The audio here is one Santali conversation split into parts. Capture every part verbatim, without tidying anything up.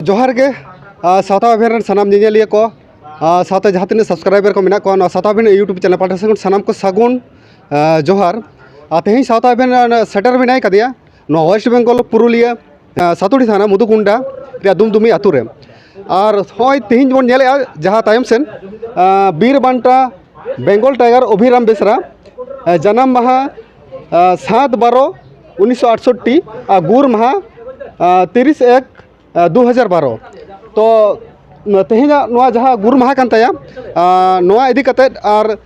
ᱡᱚᱦᱟᱨ ᱜᱮ, ᱟᱨ ᱥᱟᱶᱛᱟ ᱟᱵᱷᱤᱭᱟᱱ ᱨᱮᱱ ᱥᱟᱱᱟᱢ ᱧᱮᱧᱮᱞᱤᱭᱟᱹ ᱠᱚ, ᱟᱨ ᱥᱟᱶᱛᱮ ᱡᱟᱦᱟᱸ ᱛᱤᱱᱟᱹᱜ ᱥᱟᱵᱥᱠᱨᱟᱭᱵᱟᱨ ᱠᱚ ᱢᱮᱱᱟᱜ ᱠᱚᱣᱟ, ᱱᱚᱣᱟ ᱥᱟᱶᱛᱟ ᱟᱵᱷᱤᱭᱟᱱ YouTube ᱪᱮᱱᱮᱞ ᱯᱟᱦᱴᱟ ᱥᱮᱫ ᱠᱷᱚᱱ ᱥᱟᱱᱟᱢ ᱠᱚ ᱥᱟᱹᱜᱩᱱ, ᱟᱨ ᱡᱚᱦᱟᱨ᱾ ᱟᱨ ᱛᱮᱦᱮᱧ ᱥᱟᱶᱛᱟ ᱟᱵᱷᱤᱭᱟᱱ ᱥᱮᱴᱮᱨ ᱢᱮᱱᱟᱭ ᱠᱟᱫᱮᱭᱟ ᱱᱚᱣᱟ ᱳᱭᱮᱥᱴ ᱵᱮᱝᱜᱚᱞ ᱯᱩᱨᱩᱞᱤᱭᱟᱹ, ᱟᱨ ᱥᱟᱛᱩᱲᱤ ᱛᱷᱟᱱᱟ ᱢᱩᱫᱩᱠᱩᱱᱰᱟ ᱨᱮᱭᱟᱜ ᱫᱩᱢᱫᱩᱢᱤ ᱟᱹᱛᱩ ᱨᱮ᱾ ᱟᱨ ᱦᱚᱸᱜᱼᱚᱭ ᱛᱮᱦᱮᱧ ᱵᱚᱱ ᱧᱮᱞᱮᱜᱼᱟ ᱡᱟᱦᱟᱸ ᱛᱟᱭᱚᱢ ᱥᱮᱱ, ᱟᱨ ᱵᱤᱨ ᱵᱟᱱᱴᱟ ᱵᱮᱝᱜᱚᱞ ᱴᱟᱭᱜᱟᱨ ᱚᱵᱷᱤᱨᱟᱢ ᱵᱮᱥᱨᱟ, ᱟᱨ ᱡᱟᱱᱟᱢ ᱢᱟᱦᱟ, ᱟᱨ ᱥᱟᱛ ᱵᱟᱨᱚ ᱩᱱᱤᱥᱥᱚ ᱟᱴᱥᱚᱴᱴᱤ, ᱟᱨ ᱜᱩᱨ ᱢᱟᱦᱟ, ᱟᱨ ᱛᱤᱨᱤᱥ ᱮᱠ ᱫᱩ ᱦᱟᱡᱟᱨ ᱵᱟᱨᱚ᱾ ᱛᱚ, ᱛᱮᱦᱮᱧᱟᱜ ᱱᱚᱣᱟ ᱡᱟᱦᱟᱸ ᱜᱩᱨ ᱢᱟᱦᱟ ᱠᱟᱱ ᱛᱟᱭᱟ, ᱟᱨ ᱱᱚᱣᱟ ᱤᱫᱤ ᱠᱟᱛᱮᱫ ᱟᱨ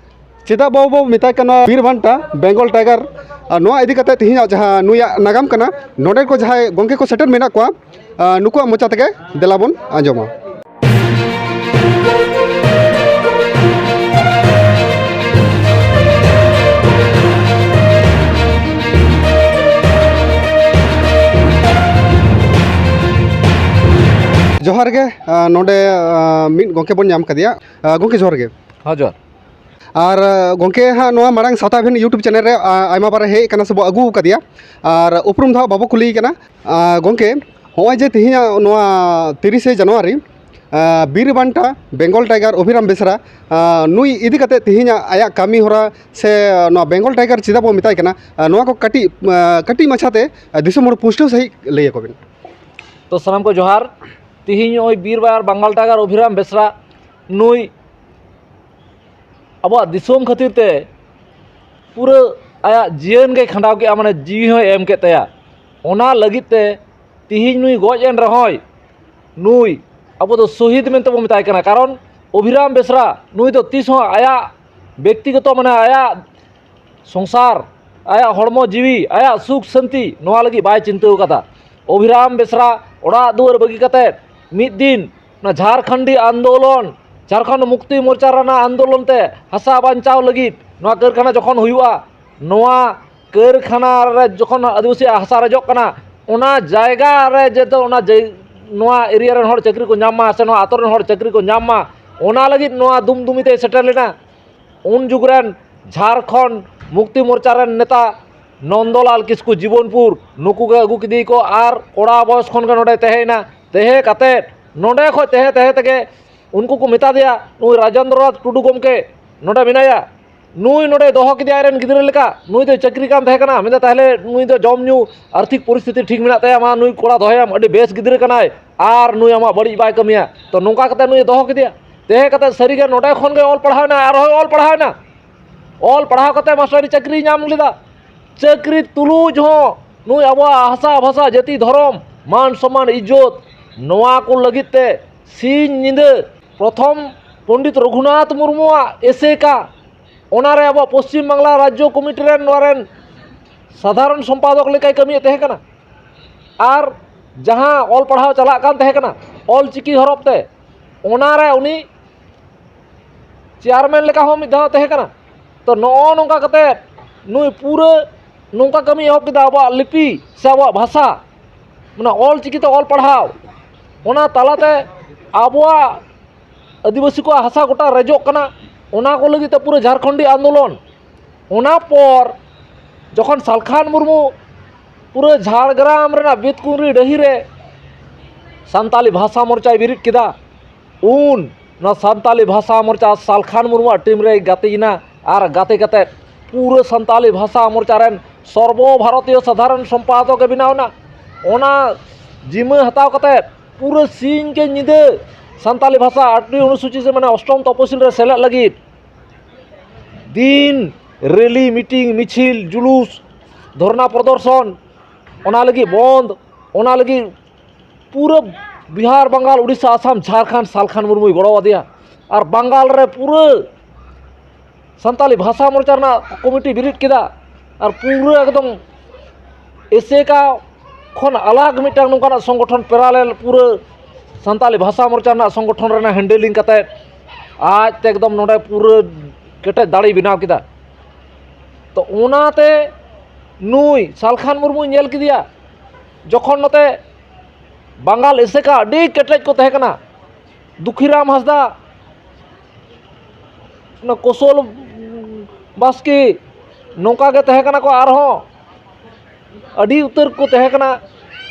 ᱪᱮᱫᱟᱜ ᱵᱟᱵᱚ ᱢᱮᱛᱟᱭ ᱠᱟᱱᱟ ᱵᱤᱨ ᱵᱟᱱᱴᱟ ᱵᱮᱝᱜᱚᱞ ᱴᱟᱭᱜᱟᱨ, ᱟᱨ ᱱᱚᱣᱟ ᱤᱫᱤ ᱠᱟᱛᱮᱫ ᱛᱮᱦᱮᱧᱟᱜ ᱡᱟᱦᱟᱸ ᱱᱩᱭᱟᱜ ᱱᱟᱜᱟᱢ ᱠᱟᱱᱟ, ᱱᱚᱰᱮ ᱠᱚ ᱡᱟᱦᱟᱸᱭ ᱜᱚᱢᱠᱮ ᱠᱚ ᱥᱮᱴᱮᱨ ᱢᱮᱱᱟᱜ ᱠᱚᱣᱟ, ᱟᱨ ᱱᱩᱠᱩᱣᱟᱜ ᱢᱚᱪᱟ ᱛᱮᱜᱮ ᱫᱮᱞᱟ ᱵᱚᱱ ᱟᱸᱡᱚᱢᱟ᱾ ᱡᱚᱦᱟᱨ ᱜᱮ, ᱟᱨ ᱱᱚᱰᱮ, ᱟᱨ ᱢᱤᱫ ᱜᱚᱢᱠᱮ ᱵᱚᱱ ᱧᱟᱢ ᱠᱟᱫᱮᱭᱟ᱾ ᱟᱨ ᱜᱚᱢᱠᱮ, ᱡᱚᱦᱟᱨ ᱜᱮ᱾ ᱦᱮᱸ, ᱡᱚᱦᱟᱨ᱾ ᱟᱨ, ᱟᱨ ᱜᱚᱢᱠᱮ ᱦᱟᱸᱜ ᱱᱚᱣᱟ ᱢᱟᱲᱟᱝ ᱥᱟᱶᱛᱟ ᱟᱵᱷᱤᱭᱟᱱ YouTube ᱪᱮᱱᱮᱞ ᱨᱮ, ᱟᱨ ᱟᱭᱢᱟ ᱵᱟᱨ ᱦᱮᱡ ᱟᱠᱟᱱᱟ ᱥᱮ ᱵᱚ ᱟᱹᱜᱩ ᱟᱠᱟᱫᱮᱭᱟ, ᱟᱨ ᱩᱯᱨᱩᱢ ᱫᱚ ᱦᱟᱸᱜ ᱵᱟᱵᱚ ᱠᱩᱞᱤᱭᱮ ᱠᱟᱱᱟ᱾ ᱟᱨ ᱜᱚᱢᱠᱮ, ᱦᱚᱸᱜᱼᱚᱭ ᱡᱮ ᱛᱮᱦᱮᱧᱟᱜ ᱱᱚᱣᱟ ᱛᱤᱨᱤᱥᱮ ᱡᱟᱱᱩᱣᱟᱨᱤ, ᱟᱨ ᱵᱤᱨ ᱵᱟᱱᱴᱟ ᱵᱮᱝᱜᱚᱞ ᱴᱟᱭᱜᱟᱨ ᱚᱵᱷᱤᱨᱟᱢ ᱵᱮᱥᱨᱟ, ᱟᱨ ᱱᱩᱭ ᱤᱫᱤ ᱠᱟᱛᱮ ᱛᱮᱦᱮᱧᱟᱜ ᱟᱭᱟᱜ ᱠᱟᱹᱢᱤ ᱦᱚᱨᱟ ᱥᱮ ᱱᱚᱣᱟ ᱵᱮᱝᱜᱚᱞ ᱴᱟᱭᱜᱟᱨ ᱪᱮᱫᱟᱜ ᱵᱚ ᱢᱮᱛᱟᱭ ᱠᱟᱱᱟ, ᱟᱨ ᱱᱚᱣᱟ ᱠᱚ ᱠᱟᱹᱴᱤᱡ, ᱟᱨ ᱠᱟᱹᱴᱤᱡ ᱢᱟᱪᱷᱟᱛᱮ, ᱟᱨ ᱫᱤᱥᱚᱢ ᱦᱚᱲ ᱯᱩᱥᱴᱟᱹᱣ ᱥᱟᱺᱦᱤᱡ ᱞᱟᱹᱭ ᱟᱠᱚ ᱵᱤᱱ᱾ ᱛᱚ, ᱥᱟᱱᱟᱢ ᱠᱚ ᱡᱚᱦᱟᱨ᱾ ᱛᱤᱦᱤᱧ ᱱᱚᱜᱼᱚᱭ ᱵᱤᱨ ᱵᱟᱱᱴᱟ ᱵᱮᱝᱜᱚᱞ ᱴᱟᱭᱜᱟᱨ ᱚᱵᱷᱤᱨᱟᱢ ᱵᱮᱥᱨᱟ ᱱᱩᱭ ᱟᱵᱚᱣᱟᱜ ᱫᱤᱥᱚᱢ ᱠᱷᱟᱹᱛᱤᱨ ᱛᱮ ᱯᱩᱨᱟᱹ ᱟᱭᱟᱜ ᱡᱤᱭᱚᱱ ᱜᱮᱭ ᱠᱷᱟᱸᱰᱟᱣ ᱠᱮᱜᱼᱟ, ᱢᱟᱱᱮ ᱡᱤᱣᱤ ᱦᱚᱸᱭ ᱮᱢ ᱠᱮᱫ ᱛᱟᱭᱟ᱾ ᱚᱱᱟ ᱞᱟᱹᱜᱤᱫ ᱛᱮ ᱛᱤᱦᱤᱧ ᱱᱩᱭ ᱜᱚᱡ ᱮᱱ ᱨᱮᱦᱚᱸᱭ, ᱱᱩᱭ ᱟᱵᱚ ᱫᱚ ᱥᱚᱦᱤᱫ ᱢᱮᱱᱛᱮ ᱵᱚᱱ ᱢᱮᱛᱟᱭ ᱠᱟᱱᱟ, ᱠᱟᱨᱚᱱ ᱚᱵᱷᱤᱨᱟᱢ ᱵᱮᱥᱨᱟ ᱱᱩᱭ ᱫᱚ ᱛᱤᱥ ᱦᱚᱸ ᱟᱭᱟᱜ ᱵᱮᱠᱛᱤᱜᱚᱛᱚ, ᱢᱟᱱᱮ ᱟᱭᱟᱜ ᱥᱚᱝᱥᱟᱨ, ᱟᱭᱟᱜ ᱦᱚᱲᱢᱚ ᱡᱤᱣᱤ, ᱟᱭᱟᱜ ᱥᱩᱠ ᱥᱟᱹᱱᱛᱤ, ᱱᱚᱣᱟ ᱞᱟᱹᱜᱤᱫ ᱵᱟᱭ ᱪᱤᱱᱛᱟᱹ ᱟᱠᱟᱫᱟ᱾ ᱚᱵᱷᱤᱨᱟᱢ ᱵᱮᱥᱨᱟ ᱚᱲᱟᱜ ᱫᱩᱣᱟᱹᱨ ᱵᱟᱹᱜᱤ ᱠᱟᱛᱮ ᱢᱤᱫ ᱫᱤᱱ ᱚᱱᱟ ᱡᱷᱟᱨᱠᱷᱚᱸᱰᱤ ᱟᱱᱫᱳᱞᱚᱱ, ᱡᱷᱟᱨᱠᱷᱚᱸᱰ ᱢᱩᱠᱛᱤ ᱢᱳᱨᱪᱟ ᱨᱮᱱᱟᱜ ᱟᱱᱫᱳᱞᱚᱱ ᱛᱮ ᱦᱟᱥᱟ ᱵᱟᱧᱪᱟᱣ ᱞᱟᱹᱜᱤᱫ ᱱᱚᱣᱟ ᱠᱟᱹᱨᱠᱷᱟᱱᱟ ᱡᱚᱠᱷᱚᱱ ᱦᱩᱭᱩᱜᱼᱟ, ᱱᱚᱣᱟ ᱠᱟᱹᱨᱠᱷᱟᱱᱟ ᱨᱮ ᱡᱚᱠᱷᱚᱱ ᱟᱹᱫᱤᱵᱟᱹᱥᱤᱭᱟᱜ ᱦᱟᱥᱟ ᱨᱮᱡᱚᱜ ᱠᱟᱱᱟ, ᱚᱱᱟ ᱡᱟᱭᱜᱟ ᱨᱮ ᱡᱟᱛᱮ ᱚᱱᱟ ᱡᱟᱭ-, ᱱᱚᱣᱟ ᱮᱨᱤᱭᱟ ᱨᱮᱱ ᱦᱚᱲ ᱪᱟᱹᱠᱨᱤ ᱠᱚ ᱧᱟᱢ ᱢᱟ ᱥᱮ ᱱᱚᱣᱟ ᱟᱛᱳ ᱨᱮᱱ ᱦᱚᱲ ᱪᱟᱹᱠᱨᱤ ᱠᱚ ᱧᱟᱢ ᱢᱟ, ᱚᱱᱟ ᱞᱟᱹᱜᱤᱫ ᱱᱚᱣᱟ ᱫᱩᱢᱫᱩᱢᱤ ᱛᱮᱭ ᱥᱮᱴᱮᱨ ᱞᱮᱱᱟ᱾ ᱩᱱ ᱡᱩᱜᱽ ᱨᱮᱱ ᱡᱷᱟᱨᱠᱷᱚᱸᱰ ᱢᱩᱠᱛᱤ ᱢᱳᱨᱪᱟ ᱨᱮᱱ ᱱᱮᱛᱟ ᱱᱚᱱᱫᱚᱞᱟᱞ ᱠᱤᱥᱠᱩ ᱡᱤᱵᱚᱱᱯᱩᱨ, ᱱᱩᱠᱩ ᱜᱮ ᱟᱹᱜᱩ ᱠᱮᱫᱮᱭᱟᱠᱚ ᱟᱨ ᱠᱚᱲᱟ ᱵᱚᱭᱚᱥ ᱠᱷᱚᱱ ᱜᱮ ᱱᱚᱰᱮ ᱛᱟᱦᱮᱸᱭᱮᱱᱟ᱾ ᱛᱟᱦᱮᱸ ᱠᱟᱛᱮᱫ, ᱱᱚᱰᱮ ᱠᱷᱚᱱ ᱛᱟᱦᱮᱸ ᱛᱟᱦᱮᱸ ᱛᱮᱜᱮ ᱩᱱᱠᱩ ᱠᱚ ᱢᱮᱛᱟ ᱫᱮᱭᱟ, ᱱᱩᱭ ᱨᱟᱡᱮᱱᱫᱨᱚ ᱱᱟᱛᱷ ᱴᱩᱰᱩ ᱜᱚᱢᱠᱮ ᱱᱚᱰᱮ ᱢᱮᱱᱟᱭᱟ, ᱱᱩᱭ ᱱᱚᱰᱮ ᱫᱚᱦᱚ ᱠᱮᱫᱮᱭᱟ ᱟᱡ ᱨᱮᱱ ᱜᱤᱫᱽᱨᱟᱹ ᱞᱮᱠᱟ, ᱱᱩᱭ ᱫᱚ ᱪᱟᱹᱠᱨᱤ ᱠᱟᱱ ᱛᱟᱦᱮᱸ ᱠᱟᱱᱟ, ᱢᱮᱱᱫᱟ ᱛᱟᱦᱚᱞᱮ ᱱᱩᱭ ᱫᱚ ᱡᱚᱢ ᱧᱩ ᱟᱨᱛᱷᱤᱠ ᱯᱚᱨᱤᱥᱛᱷᱤᱛᱤ ᱴᱷᱤᱠ ᱢᱮᱱᱟᱜ ᱛᱟᱭᱟ, ᱢᱟ ᱱᱩᱭ ᱠᱚᱲᱟ ᱫᱚᱦᱚᱭᱟᱢ, ᱟᱹᱰᱤ ᱵᱮᱥ ᱜᱤᱫᱽᱨᱟᱹ ᱠᱟᱱᱟᱭ ᱟᱨ ᱱᱩᱭ ᱟᱢᱟᱜ ᱵᱟᱹᱲᱤᱡ ᱵᱟᱭ ᱠᱟᱹᱢᱤᱭᱟ᱾ ᱛᱚ ᱱᱚᱝᱠᱟ ᱠᱟᱛᱮ ᱱᱩᱭ ᱫᱚᱦᱚ ᱠᱮᱫᱮᱭᱟ᱾ ᱛᱟᱦᱮᱸ ᱠᱟᱛᱮ ᱥᱟᱹᱨᱤᱜᱮ ᱱᱚᱰᱮ ᱠᱷᱚᱱ ᱜᱮ ᱚᱞ ᱯᱟᱲᱦᱟᱣ ᱮᱱᱟ, ᱟᱨᱦᱚᱸᱭ ᱚᱞ ᱯᱟᱲᱦᱟᱣ ᱮᱱᱟ᱾ ᱚᱞ ᱯᱟᱲᱦᱟᱣ ᱠᱟᱛᱮ ᱢᱟᱥᱴᱟᱨᱤ ᱪᱟᱹᱠᱨᱤᱭ ᱧᱟᱢ ᱞᱮᱫᱟ᱾ ᱪᱟᱹᱠᱨᱤ ᱛᱩᱞᱩᱡ ᱦᱚᱸ ᱱᱩᱭ ᱟᱵᱚᱣᱟᱜ ᱦᱟᱥᱟ ᱵᱷᱟᱥᱟ ᱡᱟᱹᱛᱤ ᱫᱷᱚᱨᱚᱢ ᱢᱟᱱ ᱥᱚᱢᱢᱟᱱ ᱤᱡᱽᱡᱚᱛ ᱱᱚᱣᱟ ᱠᱚ ᱞᱟᱹᱜᱤᱫ ᱛᱮ ᱥᱤᱧ ᱧᱤᱫᱟᱹ ᱯᱨᱚᱛᱷᱚᱢ ᱯᱚᱱᱰᱤᱛ ᱨᱚᱜᱷᱩᱱᱟᱛᱷ ᱢᱩᱨᱢᱩᱣᱟᱜ ᱮᱥᱮᱠᱟ, ᱚᱱᱟᱨᱮ ᱟᱵᱚᱣᱟᱜ ᱯᱚᱥᱪᱤᱢ ᱵᱟᱝᱞᱟ ᱨᱟᱡᱽᱡᱚ ᱠᱚᱢᱤᱴᱤ ᱨᱮᱱ ᱱᱚᱣᱟ ᱨᱮᱱ ᱥᱟᱫᱷᱟᱨᱚᱱ ᱥᱚᱢᱯᱟᱫᱚᱠ ᱞᱮᱠᱟᱭ ᱠᱟᱹᱢᱤᱭᱮᱫ ᱛᱟᱦᱮᱸ ᱠᱟᱱᱟ᱾ ᱟᱨ ᱡᱟᱦᱟᱸ ᱚᱞ ᱯᱟᱲᱦᱟᱣ ᱪᱟᱞᱟᱜ ᱠᱟᱱ ᱛᱟᱦᱮᱸ ᱠᱟᱱᱟ ᱚᱞ ᱪᱤᱠᱤ ᱦᱚᱨᱚᱯ ᱛᱮ, ᱚᱱᱟᱨᱮ ᱩᱱᱤ ᱪᱮᱭᱟᱨᱢᱮᱱ ᱞᱮᱠᱟ ᱦᱚᱸ ᱢᱤᱫ ᱫᱷᱟᱣ ᱛᱟᱦᱮᱸ ᱠᱟᱱᱟ᱾ ᱛᱚ ᱱᱚᱜᱼᱚ ᱱᱚᱝᱠᱟ ᱠᱟᱛᱮ ᱱᱩᱭ ᱯᱩᱨᱟᱹ ᱱᱚᱝᱠᱟ ᱠᱟᱹᱢᱤ ᱮᱦᱚᱵ ᱠᱮᱫᱟ, ᱟᱵᱚᱣᱟᱜ ᱞᱤᱯᱤ ᱥᱮ ᱟᱵᱚᱣᱟᱜ ᱵᱷᱟᱥᱟ, ᱢᱟᱱᱮ ᱚᱞ ᱪᱤᱠᱤ ᱛᱮ ᱚᱞ ᱯᱟᱲᱦᱟᱣ, ᱚᱱᱟ ᱛᱟᱞᱟᱛᱮ ᱟᱵᱚᱣᱟᱜ ᱟᱹᱫᱤᱵᱟᱹᱥᱤ ᱠᱚᱣᱟᱜ ᱦᱟᱥᱟ ᱜᱚᱴᱟ ᱨᱮᱡᱚᱜ ᱠᱟᱱᱟ, ᱚᱱᱟ ᱠᱚ ᱞᱟᱹᱜᱤᱫ ᱛᱮ ᱯᱩᱨᱟᱹ ᱡᱷᱟᱲᱠᱷᱚᱸᱰᱤ ᱟᱱᱫᱳᱞᱚᱱ᱾ ᱚᱱᱟ ᱯᱚᱨ ᱡᱚᱠᱷᱚᱱ ᱥᱟᱞᱠᱷᱟᱱ ᱢᱩᱨᱢᱩ ᱯᱩᱨᱟᱹ ᱡᱷᱟᱲᱜᱨᱟᱢ ᱨᱮᱱᱟᱜ ᱵᱮᱛᱠᱩᱸᱫᱽᱨᱤ ᱰᱟᱹᱦᱤ ᱨᱮ ᱥᱟᱱᱛᱟᱞᱤ ᱵᱷᱟᱥᱟ ᱢᱚᱨᱪᱟᱭ ᱵᱮᱨᱮᱫ ᱠᱮᱫᱟ, ᱩᱱ ᱱᱚᱣᱟ ᱥᱟᱱᱛᱟᱞᱤ ᱵᱷᱟᱥᱟ ᱢᱚᱨᱪᱟ ᱥᱟᱞᱠᱷᱟᱱ ᱢᱩᱨᱢᱩᱣᱟᱜ ᱴᱤᱢ ᱨᱮᱭ ᱜᱟᱛᱮᱭᱮᱱᱟ ᱟᱨ ᱜᱟᱛᱮ ᱠᱟᱛᱮ ᱯᱩᱨᱟᱹ ᱥᱟᱱᱛᱟᱞᱤ ᱵᱷᱟᱥᱟ ᱢᱚᱨᱪᱟ ᱨᱮᱱ ᱥᱚᱨᱵᱚ ᱵᱷᱟᱨᱚᱛᱤᱭᱚ ᱥᱟᱫᱷᱟᱨᱚᱱ ᱥᱚᱢᱯᱟᱫᱚᱠ ᱮ ᱵᱮᱱᱟᱣ ᱮᱱᱟ᱾ ᱚᱱᱟ ᱡᱤᱢᱟᱹ ᱦᱟᱛᱟᱣ ᱠᱟᱛᱮ ᱯᱩᱨᱟᱹ ᱥᱤᱧ ᱠᱮ ᱧᱤᱫᱟᱹ ᱥᱟᱱᱛᱟᱞᱤ ᱵᱷᱟᱥᱟ ᱟᱴᱴᱤ ᱚᱱᱩᱥᱩᱪᱤ ᱥᱮ ᱢᱟᱱᱮ ᱚᱥᱴᱚᱢ ᱛᱚᱯᱚᱥᱤᱞ ᱨᱮ ᱥᱮᱞᱮᱫ ᱞᱟᱹᱜᱤᱫ ᱫᱤᱱ ᱨᱮᱞᱤ, ᱢᱤᱴᱤᱝ, ᱢᱤᱪᱷᱤᱞ, ᱡᱩᱞᱩᱥ, ᱫᱷᱚᱨᱱᱟ ᱯᱨᱚᱫᱚᱨᱥᱚᱱ, ᱚᱱᱟ ᱞᱟᱹᱜᱤᱫ ᱵᱚᱱᱫ, ᱚᱱᱟ ᱞᱟᱹᱜᱤᱫ ᱯᱩᱨᱟᱹ ᱵᱤᱦᱟᱨ, ᱵᱟᱝᱜᱟᱞ, ᱩᱲᱤᱥᱥᱟ, ᱟᱥᱟᱢ, ᱡᱷᱟᱲᱠᱷᱚᱸᱰ ᱥᱟᱞᱠᱷᱟᱱ ᱢᱩᱨᱢᱩᱭ ᱜᱚᱲᱚ ᱟᱫᱮᱭᱟ᱾ ᱟᱨ ᱵᱟᱝᱜᱟᱞ ᱨᱮ ᱯᱩᱨᱟᱹ ᱥᱟᱱᱛᱟᱞᱤ ᱵᱷᱟᱥᱟ ᱢᱚᱨᱪᱟ ᱨᱮᱱᱟᱜ ᱠᱚᱢᱤᱴᱤ ᱵᱮᱨᱮᱫ ᱠᱮᱫᱟ᱾ ᱟᱨ ᱯᱩᱨᱟᱹ ᱮᱠᱫᱚᱢ ᱮᱥᱮᱠᱟ ᱠᱷᱚᱱ ᱟᱞᱟᱜᱽ ᱢᱤᱫᱴᱟᱝ ᱱᱚᱝᱠᱟᱱᱟᱜ ᱥᱚᱝᱜᱚᱴᱷᱚᱱ ᱯᱮᱨᱟᱞᱮᱞ ᱯᱩᱨᱟᱹ ᱥᱟᱱᱛᱟᱞᱤ ᱵᱷᱟᱥᱟ ᱢᱚᱨᱪᱟ ᱨᱮᱱᱟᱜ ᱥᱚᱝᱜᱚᱴᱷᱚᱱ ᱨᱮᱱᱟᱜ ᱦᱮᱱᱰᱮᱞᱤᱝ ᱠᱟᱛᱮᱫ ᱟᱡ ᱛᱮ ᱮᱠᱫᱚᱢ ᱱᱚᱰᱮ ᱯᱩᱨᱟᱹ ᱠᱮᱴᱮᱡ ᱫᱟᱲᱮᱭ ᱵᱮᱱᱟᱣ ᱠᱮᱫᱟ᱾ ᱛᱚ ᱚᱱᱟᱛᱮ ᱱᱩᱭ ᱥᱟᱞᱠᱷᱟᱱ ᱢᱩᱨᱢᱩᱭ ᱧᱮᱞ ᱠᱮᱫᱮᱭᱟ, ᱡᱚᱠᱷᱚᱱ ᱱᱚᱛᱮ ᱵᱟᱝᱜᱟᱞ ᱮᱥᱮᱠᱟ ᱟᱹᱰᱤ ᱠᱮᱴᱮᱡ ᱠᱚ ᱛᱟᱦᱮᱸ ᱠᱟᱱᱟ, ᱫᱩᱠᱷᱤᱨᱟᱢ ᱦᱟᱸᱥᱫᱟ, ᱚᱱᱟ ᱠᱳᱥᱚᱞ ᱵᱟᱥᱠᱮ, ᱱᱚᱝᱠᱟ ᱜᱮ ᱛᱟᱦᱮᱸ ᱠᱟᱱᱟ ᱠᱚ᱾ ᱟᱨᱦᱚᱸ ᱟᱹᱰᱤ ᱩᱛᱟᱹᱨ ᱠᱚ ᱛᱟᱦᱮᱸ ᱠᱟᱱᱟ᱾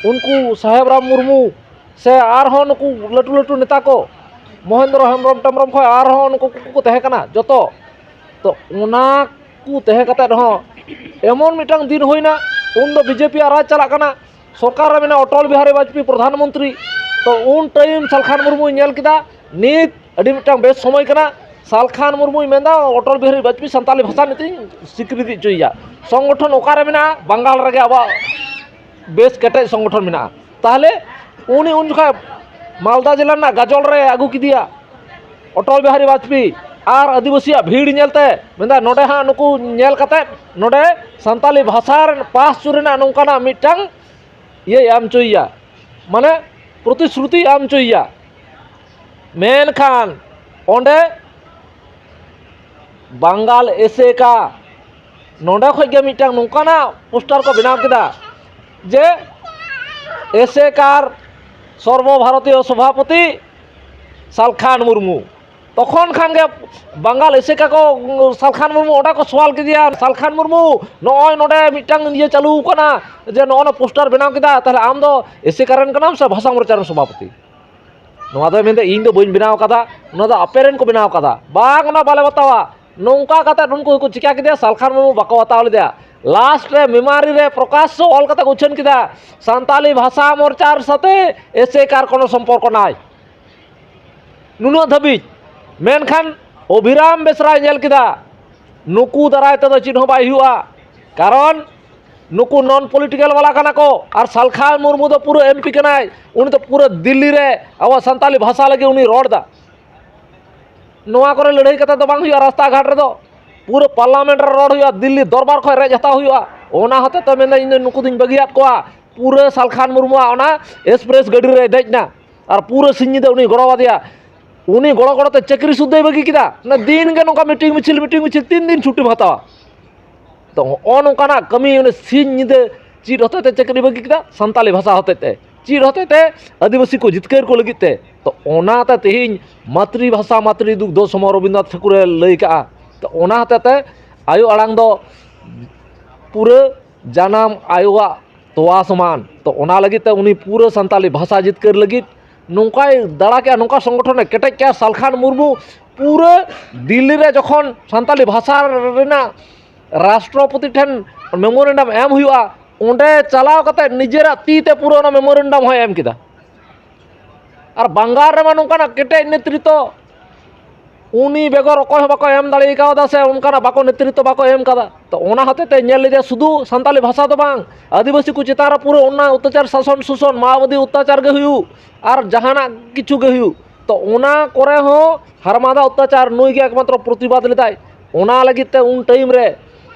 ᱩᱱᱠᱩ ᱥᱟᱦᱮᱵᱽ ᱨᱟᱢ ᱢᱩᱨᱢᱩ, ᱥᱮ ᱟᱨᱦᱚᱸ ᱱᱩᱠᱩ ᱞᱟᱹᱴᱩ ᱞᱟᱹᱴᱩ ᱱᱮᱛᱟ ᱠᱚ, ᱢᱚᱦᱮᱱᱫᱨᱚ ᱦᱮᱢᱵᱨᱚᱢ ᱴᱮᱢᱵᱨᱚᱢ ᱠᱷᱚᱱ ᱟᱨᱦᱚᱸ ᱱᱩᱠᱩ ᱠᱚᱠᱚ ᱛᱟᱦᱮᱸ ᱠᱟᱱᱟ ᱡᱚᱛᱚ᱾ ᱛᱚ ᱚᱱᱟ ᱠᱚ ᱛᱟᱦᱮᱸ ᱠᱟᱛᱮ ᱨᱮᱦᱚᱸ ᱮᱢᱚᱱ ᱢᱤᱫᱴᱟᱝ ᱫᱤᱱ ᱦᱩᱭᱱᱟ, ᱩᱱᱫᱚ ᱵᱤᱡᱮᱯᱤ ᱟᱜ ᱨᱟᱡᱽ ᱪᱟᱞᱟᱜ ᱠᱟᱱᱟ, ᱥᱚᱨᱠᱟᱨ ᱨᱮ ᱢᱮᱱᱟᱜ ᱚᱴᱚᱞ ᱵᱤᱦᱟᱨᱤ ᱵᱟᱡᱽᱯᱮᱭᱤ ᱯᱨᱚᱫᱷᱟᱱ ᱢᱚᱱᱛᱨᱤ᱾ ᱛᱚ ᱩᱱ ᱴᱟᱭᱤᱢ ᱥᱟᱞᱠᱷᱟᱱ ᱢᱩᱨᱢᱩᱭ ᱧᱮᱞ ᱠᱮᱫᱟ, ᱱᱤᱛ ᱟᱹᱰᱤ ᱢᱤᱫᱴᱟᱝ ᱵᱮᱥ ᱥᱚᱢᱚᱭ ᱠᱟᱱᱟ, ᱥᱟᱞᱠᱷᱟᱱ ᱢᱩᱨᱢᱩᱭ ᱢᱮᱱᱫᱟ ᱚᱴᱚᱞ ᱵᱤᱦᱟᱨᱤ ᱵᱟᱡᱽᱯᱮᱭᱤ ᱥᱟᱱᱛᱟᱞᱤ ᱵᱷᱟᱥᱟ ᱱᱤᱛᱤᱧ ᱥᱤᱠᱨᱤᱛᱤ ᱦᱚᱪᱚᱭᱮᱭᱟ᱾ ᱥᱚᱝᱜᱚᱴᱷᱚᱱ ᱚᱠᱟᱨᱮ ᱢᱮᱱᱟᱜᱼᱟ? ᱵᱟᱝᱜᱟᱞ ᱨᱮᱜᱮ ᱟᱵᱚᱣᱟᱜ ᱵᱮᱥ ᱠᱮᱴᱮᱡ ᱥᱚᱝᱜᱚᱴᱷᱚᱱ ᱢᱮᱱᱟᱜᱼᱟ᱾ ᱛᱟᱦᱚᱞᱮ ᱩᱱᱤ ᱩᱱ ᱡᱚᱠᱷᱟᱡ ᱢᱟᱞᱫᱟ ᱡᱮᱞᱟ ᱨᱮᱱᱟᱜ ᱜᱟᱡᱚᱞ ᱨᱮ ᱟᱹᱜᱩ ᱠᱮᱫᱮᱭᱟ ᱚᱴᱚᱞ ᱵᱤᱦᱟᱨᱤ ᱵᱟᱡᱽᱯᱮᱭᱤ, ᱟᱨ ᱟᱹᱫᱤᱵᱟᱹᱥᱤᱭᱟᱜ ᱵᱷᱤᱲ ᱧᱮᱞᱛᱮ ᱢᱮᱱᱫᱟ, ᱱᱚᱰᱮ ᱦᱟᱸᱜ ᱱᱩᱠᱩ ᱧᱮᱞ ᱠᱟᱛᱮᱫ ᱱᱚᱰᱮ ᱥᱟᱱᱛᱟᱞᱤ ᱵᱷᱟᱥᱟ ᱨᱮ ᱯᱟᱥ ᱦᱚᱪᱚ ᱨᱮᱱᱟᱜ ᱱᱚᱝᱠᱟᱱᱟᱜ ᱢᱤᱫᱴᱟᱝ ᱤᱭᱟᱹᱭ ᱮᱢ ᱦᱚᱪᱚᱭᱮᱭᱟ, ᱢᱟᱱᱮ ᱯᱨᱚᱛᱤᱥᱨᱩᱛᱤᱭ ᱮᱢ ᱦᱚᱪᱚᱭᱮᱭᱟ᱾ ᱢᱮᱱᱠᱷᱟᱱ ᱚᱸᱰᱮ ᱵᱟᱝᱜᱟᱞ ᱮᱥᱮᱠᱟ ᱱᱚᱰᱮ ᱠᱷᱚᱡ ᱜᱮ ᱢᱤᱫᱴᱟᱝ ᱱᱚᱝᱠᱟᱱᱟᱜ ᱯᱳᱥᱴᱟᱨ ᱠᱚ ᱵᱮᱱᱟᱣ ᱠᱮᱫᱟ ᱡᱮ ᱮᱥᱮᱠᱟᱨ ᱥᱚᱨᱵᱚ ᱵᱷᱟᱨᱚᱛᱤᱭᱚ ᱥᱚᱵᱷᱟᱯᱚᱛᱤ ᱥᱟᱞᱠᱷᱟᱱ ᱢᱩᱨᱢᱩ᱾ ᱛᱚᱠᱷᱚᱱ ᱠᱷᱟᱱ ᱜᱮ ᱵᱟᱝᱜᱟᱞ ᱮᱥᱮᱠᱟ ᱠᱚ ᱥᱟᱞᱠᱷᱟᱱ ᱢᱩᱨᱢᱩ ᱚᱸᱰᱮ ᱠᱚ ᱥᱚᱣᱟᱞ ᱠᱮᱫᱮᱭᱟ, ᱥᱟᱞᱠᱷᱟᱱ ᱢᱩᱨᱢᱩ, ᱱᱚᱜᱼᱚᱭ ᱱᱚᱰᱮ ᱢᱤᱫᱴᱟᱝ ᱤᱭᱟᱹ ᱪᱟᱹᱞᱩ ᱟᱠᱟᱱᱟ ᱡᱮ ᱱᱚᱜᱼᱚ ᱱᱟ ᱯᱳᱥᱴᱟᱨ ᱵᱮᱱᱟᱣ ᱠᱮᱫᱟ, ᱛᱟᱦᱞᱮ ᱟᱢ ᱫᱚ ᱮᱥᱮᱠᱟ ᱨᱮᱱ ᱠᱟᱱᱟᱢ ᱥᱮ ᱵᱷᱟᱥᱟ ᱢᱳᱨᱪᱟ ᱨᱮᱱ ᱥᱚᱵᱷᱟᱯᱚᱛᱤ? ᱱᱚᱣᱟ ᱫᱚᱭ ᱢᱮᱱᱫᱟ, ᱤᱧ ᱫᱚ ᱵᱟᱹᱧ ᱵᱮᱱᱟᱣ ᱠᱟᱫᱟ, ᱱᱚᱣᱟ ᱫᱚ ᱟᱯᱮ ᱨᱮᱱ ᱠᱚ ᱵᱮᱱᱟᱣ ᱠᱟᱫᱟ᱾ ᱵᱟᱝ, ᱚᱱᱟ ᱵᱟᱞᱮ ᱵᱟᱛᱟᱣᱟ᱾ ᱱᱚᱝᱠᱟ ᱠᱟᱛᱮ ᱩᱱᱠᱩ ᱠᱚ ᱪᱤᱠᱟ ᱠᱮᱫᱮᱭᱟ, ᱥᱟᱞᱠᱷᱟᱱ ᱢᱩᱨᱢᱩ ᱵᱟᱠᱚ ᱦᱟᱛᱟᱣ ᱞᱮᱫᱮᱭᱟ᱾ ᱞᱟᱥᱴ ᱨᱮ ᱢᱮᱢᱟᱨᱤ ᱨᱮ ᱯᱨᱚᱠᱟᱥ ᱚᱞ ᱠᱟᱛᱮ ᱠᱚ ᱩᱪᱷᱟᱹᱱ ᱠᱮᱫᱟ, ᱥᱟᱱᱛᱟᱞᱤ ᱵᱷᱟᱥᱟ ᱢᱳᱨᱪᱟᱨ ᱥᱟᱛᱮ ᱮᱥᱮᱠᱟᱨ ᱠᱳᱱᱳ ᱥᱚᱢᱯᱚᱨᱠᱚ ᱱᱟᱭ᱾ ᱱᱩᱱᱟᱹᱜ ᱫᱷᱟᱹᱵᱤᱡ᱾ ᱢᱮᱱᱠᱷᱟᱱ ᱚᱵᱷᱤᱨᱟᱢ ᱵᱮᱥᱨᱟᱭ ᱧᱮᱞ ᱠᱮᱫᱟ, ᱱᱩᱠᱩ ᱫᱟᱨᱟᱭ ᱛᱮᱫᱚ ᱪᱮᱫ ᱦᱚᱸ ᱵᱟᱭ ᱦᱩᱭᱩᱜᱼᱟ, ᱠᱟᱨᱚᱱ ᱱᱩᱠᱩ ᱱᱚᱱ ᱯᱚᱞᱤᱴᱤᱠᱟᱞ ᱵᱟᱞᱟ ᱠᱟᱱᱟ ᱠᱚ, ᱟᱨ ᱥᱟᱞᱠᱷᱟᱱ ᱢᱩᱨᱢᱩ ᱫᱚ ᱯᱩᱨᱟᱹ ᱮᱢᱯᱤ ᱠᱟᱱᱟᱭ, ᱩᱱᱤ ᱫᱚ ᱯᱩᱨᱟᱹ ᱫᱤᱞᱞᱤ ᱨᱮ ᱟᱵᱚ ᱥᱟᱱᱛᱟᱞᱤ ᱵᱷᱟᱥᱟ ᱞᱟᱹᱜᱤᱫ ᱩᱱᱤ ᱨᱚᱲ ᱮᱫᱟ᱾ ᱱᱚᱣᱟ ᱠᱚᱨᱮ ᱞᱟᱹᱲᱦᱟᱹᱭ ᱠᱟᱛᱮ ᱫᱚ ᱵᱟᱝ ᱦᱩᱭᱩᱜᱼᱟ, ᱨᱟᱥᱛᱟ ᱜᱷᱟᱴ ᱨᱮᱫᱚ ᱯᱩᱨᱟᱹ ᱯᱟᱨᱞᱟᱢᱮᱱᱴ ᱨᱮ ᱨᱚᱲ ᱦᱩᱭᱩᱜᱼᱟ, ᱫᱤᱞᱞᱤ ᱫᱚᱨᱵᱟᱨ ᱠᱷᱚᱱ ᱨᱮᱡ ᱦᱟᱛᱟᱣ ᱦᱩᱭᱩᱜᱼᱟ᱾ ᱚᱱᱟ ᱦᱚᱛᱮ ᱛᱮ ᱢᱮᱱᱫᱟ, ᱤᱧ ᱫᱚ ᱱᱩᱠᱩ ᱫᱚᱧ ᱵᱟᱹᱜᱤᱭᱟᱫ ᱠᱚᱣᱟ᱾ ᱯᱩᱨᱟᱹ ᱥᱟᱞᱠᱷᱟᱱ ᱢᱩᱨᱢᱩᱣᱟᱜ ᱚᱱᱟ ᱮᱠᱥᱯᱨᱮᱥ ᱜᱟᱹᱰᱤ ᱨᱮᱭ ᱫᱮᱡ ᱮᱱᱟ ᱟᱨ ᱯᱩᱨᱟᱹ ᱥᱤᱧ ᱧᱤᱫᱟᱹ ᱩᱱᱤ ᱜᱚᱲᱚ ᱟᱫᱮᱭᱟ᱾ ᱩᱱᱤ ᱜᱚᱲᱚ ᱜᱚᱲᱚ ᱛᱮ ᱪᱟᱹᱠᱨᱤ ᱥᱩᱫᱽᱫᱷᱟᱹᱭ ᱵᱟᱹᱜᱤ ᱠᱮᱫᱟ᱾ ᱚᱱᱟ ᱫᱤᱱ ᱜᱮ ᱱᱚᱝᱠᱟ ᱢᱤᱴᱤᱝ ᱢᱤᱪᱷᱤᱞ, ᱢᱤᱴᱤᱝ ᱢᱤᱪᱷᱤᱞ, ᱛᱤᱱ ᱫᱤᱱ ᱪᱷᱩᱴᱤᱢ ᱦᱟᱛᱟᱣᱟ? ᱛᱚ ᱦᱚᱸᱜᱼᱚ ᱱᱚᱝᱠᱟᱱᱟᱜ ᱠᱟᱹᱢᱤ ᱩᱱᱤ ᱥᱤᱧ ᱧᱤᱫᱟᱹ ᱪᱮᱫ ᱦᱚᱛᱮᱡ ᱛᱮ ᱪᱟᱹᱠᱨᱤ ᱵᱟᱹᱜᱤ ᱠᱮᱫᱟ? ᱥᱟᱱᱛᱟᱞᱤ ᱵᱷᱟᱥᱟ ᱦᱚᱛᱮᱡ ᱛᱮ᱾ ᱪᱮᱫ ᱦᱚᱛᱮᱡ ᱛᱮ? ᱟᱹᱫᱤᱵᱟᱹᱥᱤ ᱠᱚ ᱡᱤᱛᱠᱟᱹᱨ ᱠᱚ ᱞᱟᱹᱜᱤᱫ ᱛᱮ᱾ ᱛᱚ ᱚᱱᱟᱛᱮ ᱛᱮᱦᱮᱧ ᱢᱟᱛᱨᱤ ᱵᱷᱟᱥᱟ ᱢᱟᱛᱨᱤ ᱫᱩᱜᱽᱫᱷᱚ ᱥᱚᱢ ᱨᱚᱵᱤᱱᱫᱨᱚᱱᱟᱛᱷ ᱴᱷᱟᱹᱠᱩᱨᱮ ᱞᱟᱹᱭ ᱠᱟᱜᱼᱟ᱾ ᱛᱚ ᱚᱱᱟ ᱦᱚᱛᱮᱡ ᱛᱮ ᱟᱭᱳ ᱟᱲᱟᱝ ᱫᱚ ᱯᱩᱨᱟᱹ ᱡᱟᱱᱟᱢ ᱟᱭᱳᱣᱟᱜ ᱛᱚᱣᱟ ᱥᱚᱢᱟᱱ᱾ ᱛᱚ ᱚᱱᱟ ᱞᱟᱹᱜᱤᱫ ᱛᱮ ᱩᱱᱤ ᱯᱩᱨᱟᱹ ᱥᱟᱱᱛᱟᱞᱤ ᱵᱷᱟᱥᱟ ᱡᱤᱛᱠᱟᱹᱨ ᱞᱟᱹᱜᱤᱫ ᱱᱚᱝᱠᱟᱭ ᱫᱟᱬᱟ ᱠᱮᱜᱼᱟ, ᱱᱚᱝᱠᱟ ᱥᱚᱝᱜᱚᱴᱷᱚᱱᱮ ᱠᱮᱴᱮᱡ ᱠᱮᱜᱼᱟ᱾ ᱥᱟᱞᱠᱷᱟᱱ ᱢᱩᱨᱢᱩ ᱯᱩᱨᱟᱹ ᱫᱤᱞᱞᱤ ᱨᱮ ᱡᱚᱠᱷᱚᱱ ᱥᱟᱱᱛᱟᱞᱤ ᱵᱷᱟᱥᱟ ᱨᱮᱱᱟᱜ ᱨᱟᱥᱴᱨᱚᱯᱚᱛᱤ ᱴᱷᱮᱱ ᱢᱮᱢᱳᱨᱮᱱᱰᱟᱢ ᱮᱢ ᱦᱩᱭᱩᱜᱼᱟ, ᱚᱸᱰᱮ ᱪᱟᱞᱟᱣ ᱠᱟᱛᱮ ᱱᱤᱡᱮᱨᱟᱜ ᱛᱤ ᱛᱮ ᱯᱩᱨᱟᱹ ᱚᱱᱟ ᱢᱮᱢᱳᱨᱮᱱᱰᱟᱢ ᱦᱚᱸᱭ ᱮᱢ ᱠᱮᱫᱟ᱾ ᱟᱨ ᱵᱟᱝᱜᱟᱞ ᱨᱮᱢᱟ ᱱᱚᱝᱠᱟᱱᱟᱜ ᱠᱮᱴᱮᱡ ᱱᱮᱛᱨᱤᱛᱚ, ᱩᱱᱤ ᱵᱮᱜᱚᱨ ᱚᱠᱚᱭ ᱦᱚᱸ ᱵᱟᱠᱚ ᱮᱢ ᱫᱟᱲᱮ ᱠᱟᱣᱫᱟ, ᱥᱮ ᱚᱱᱠᱟᱱᱟᱜ ᱵᱟᱠᱚ ᱱᱮᱛᱨᱤᱛᱚ ᱵᱟᱠᱚ ᱮᱢ ᱠᱟᱫᱟ᱾ ᱛᱚ ᱚᱱᱟ ᱦᱚᱛᱮ ᱛᱮ ᱧᱮᱞ ᱞᱮᱫᱟ, ᱥᱩᱫᱷᱩ ᱥᱟᱱᱛᱟᱞᱤ ᱵᱷᱟᱥᱟ ᱫᱚ ᱵᱟᱝ, ᱟᱹᱫᱤᱵᱟᱹᱥᱤ ᱠᱚ ᱪᱮᱛᱟᱱ ᱨᱮ ᱯᱩᱨᱟᱹ ᱚᱱᱟ ᱚᱛᱛᱟᱪᱟᱨ, ᱥᱟᱥᱚᱱ ᱥᱩᱥᱚᱱ, ᱢᱟᱣᱵᱟᱫᱤ ᱚᱛᱛᱟᱪᱟᱨ ᱜᱮ ᱦᱩᱭᱩᱜ, ᱟᱨ ᱡᱟᱦᱟᱱᱟᱜ ᱠᱤᱪᱷᱩ ᱜᱮ ᱦᱩᱭᱩᱜ, ᱛᱚ ᱚᱱᱟ ᱠᱚᱨᱮ ᱦᱚᱸ ᱦᱟᱨᱢᱟᱫᱟ ᱚᱛᱛᱟᱪᱟᱨ ᱱᱩᱭ ᱜᱮ ᱮᱠᱢᱟᱛᱨᱚ ᱯᱨᱚᱛᱤᱵᱟᱫ ᱞᱮᱫᱟᱭ᱾ ᱚᱱᱟ ᱞᱟᱹᱜᱤᱫ ᱛᱮ ᱩᱱ ᱴᱟᱭᱤᱢ ᱨᱮ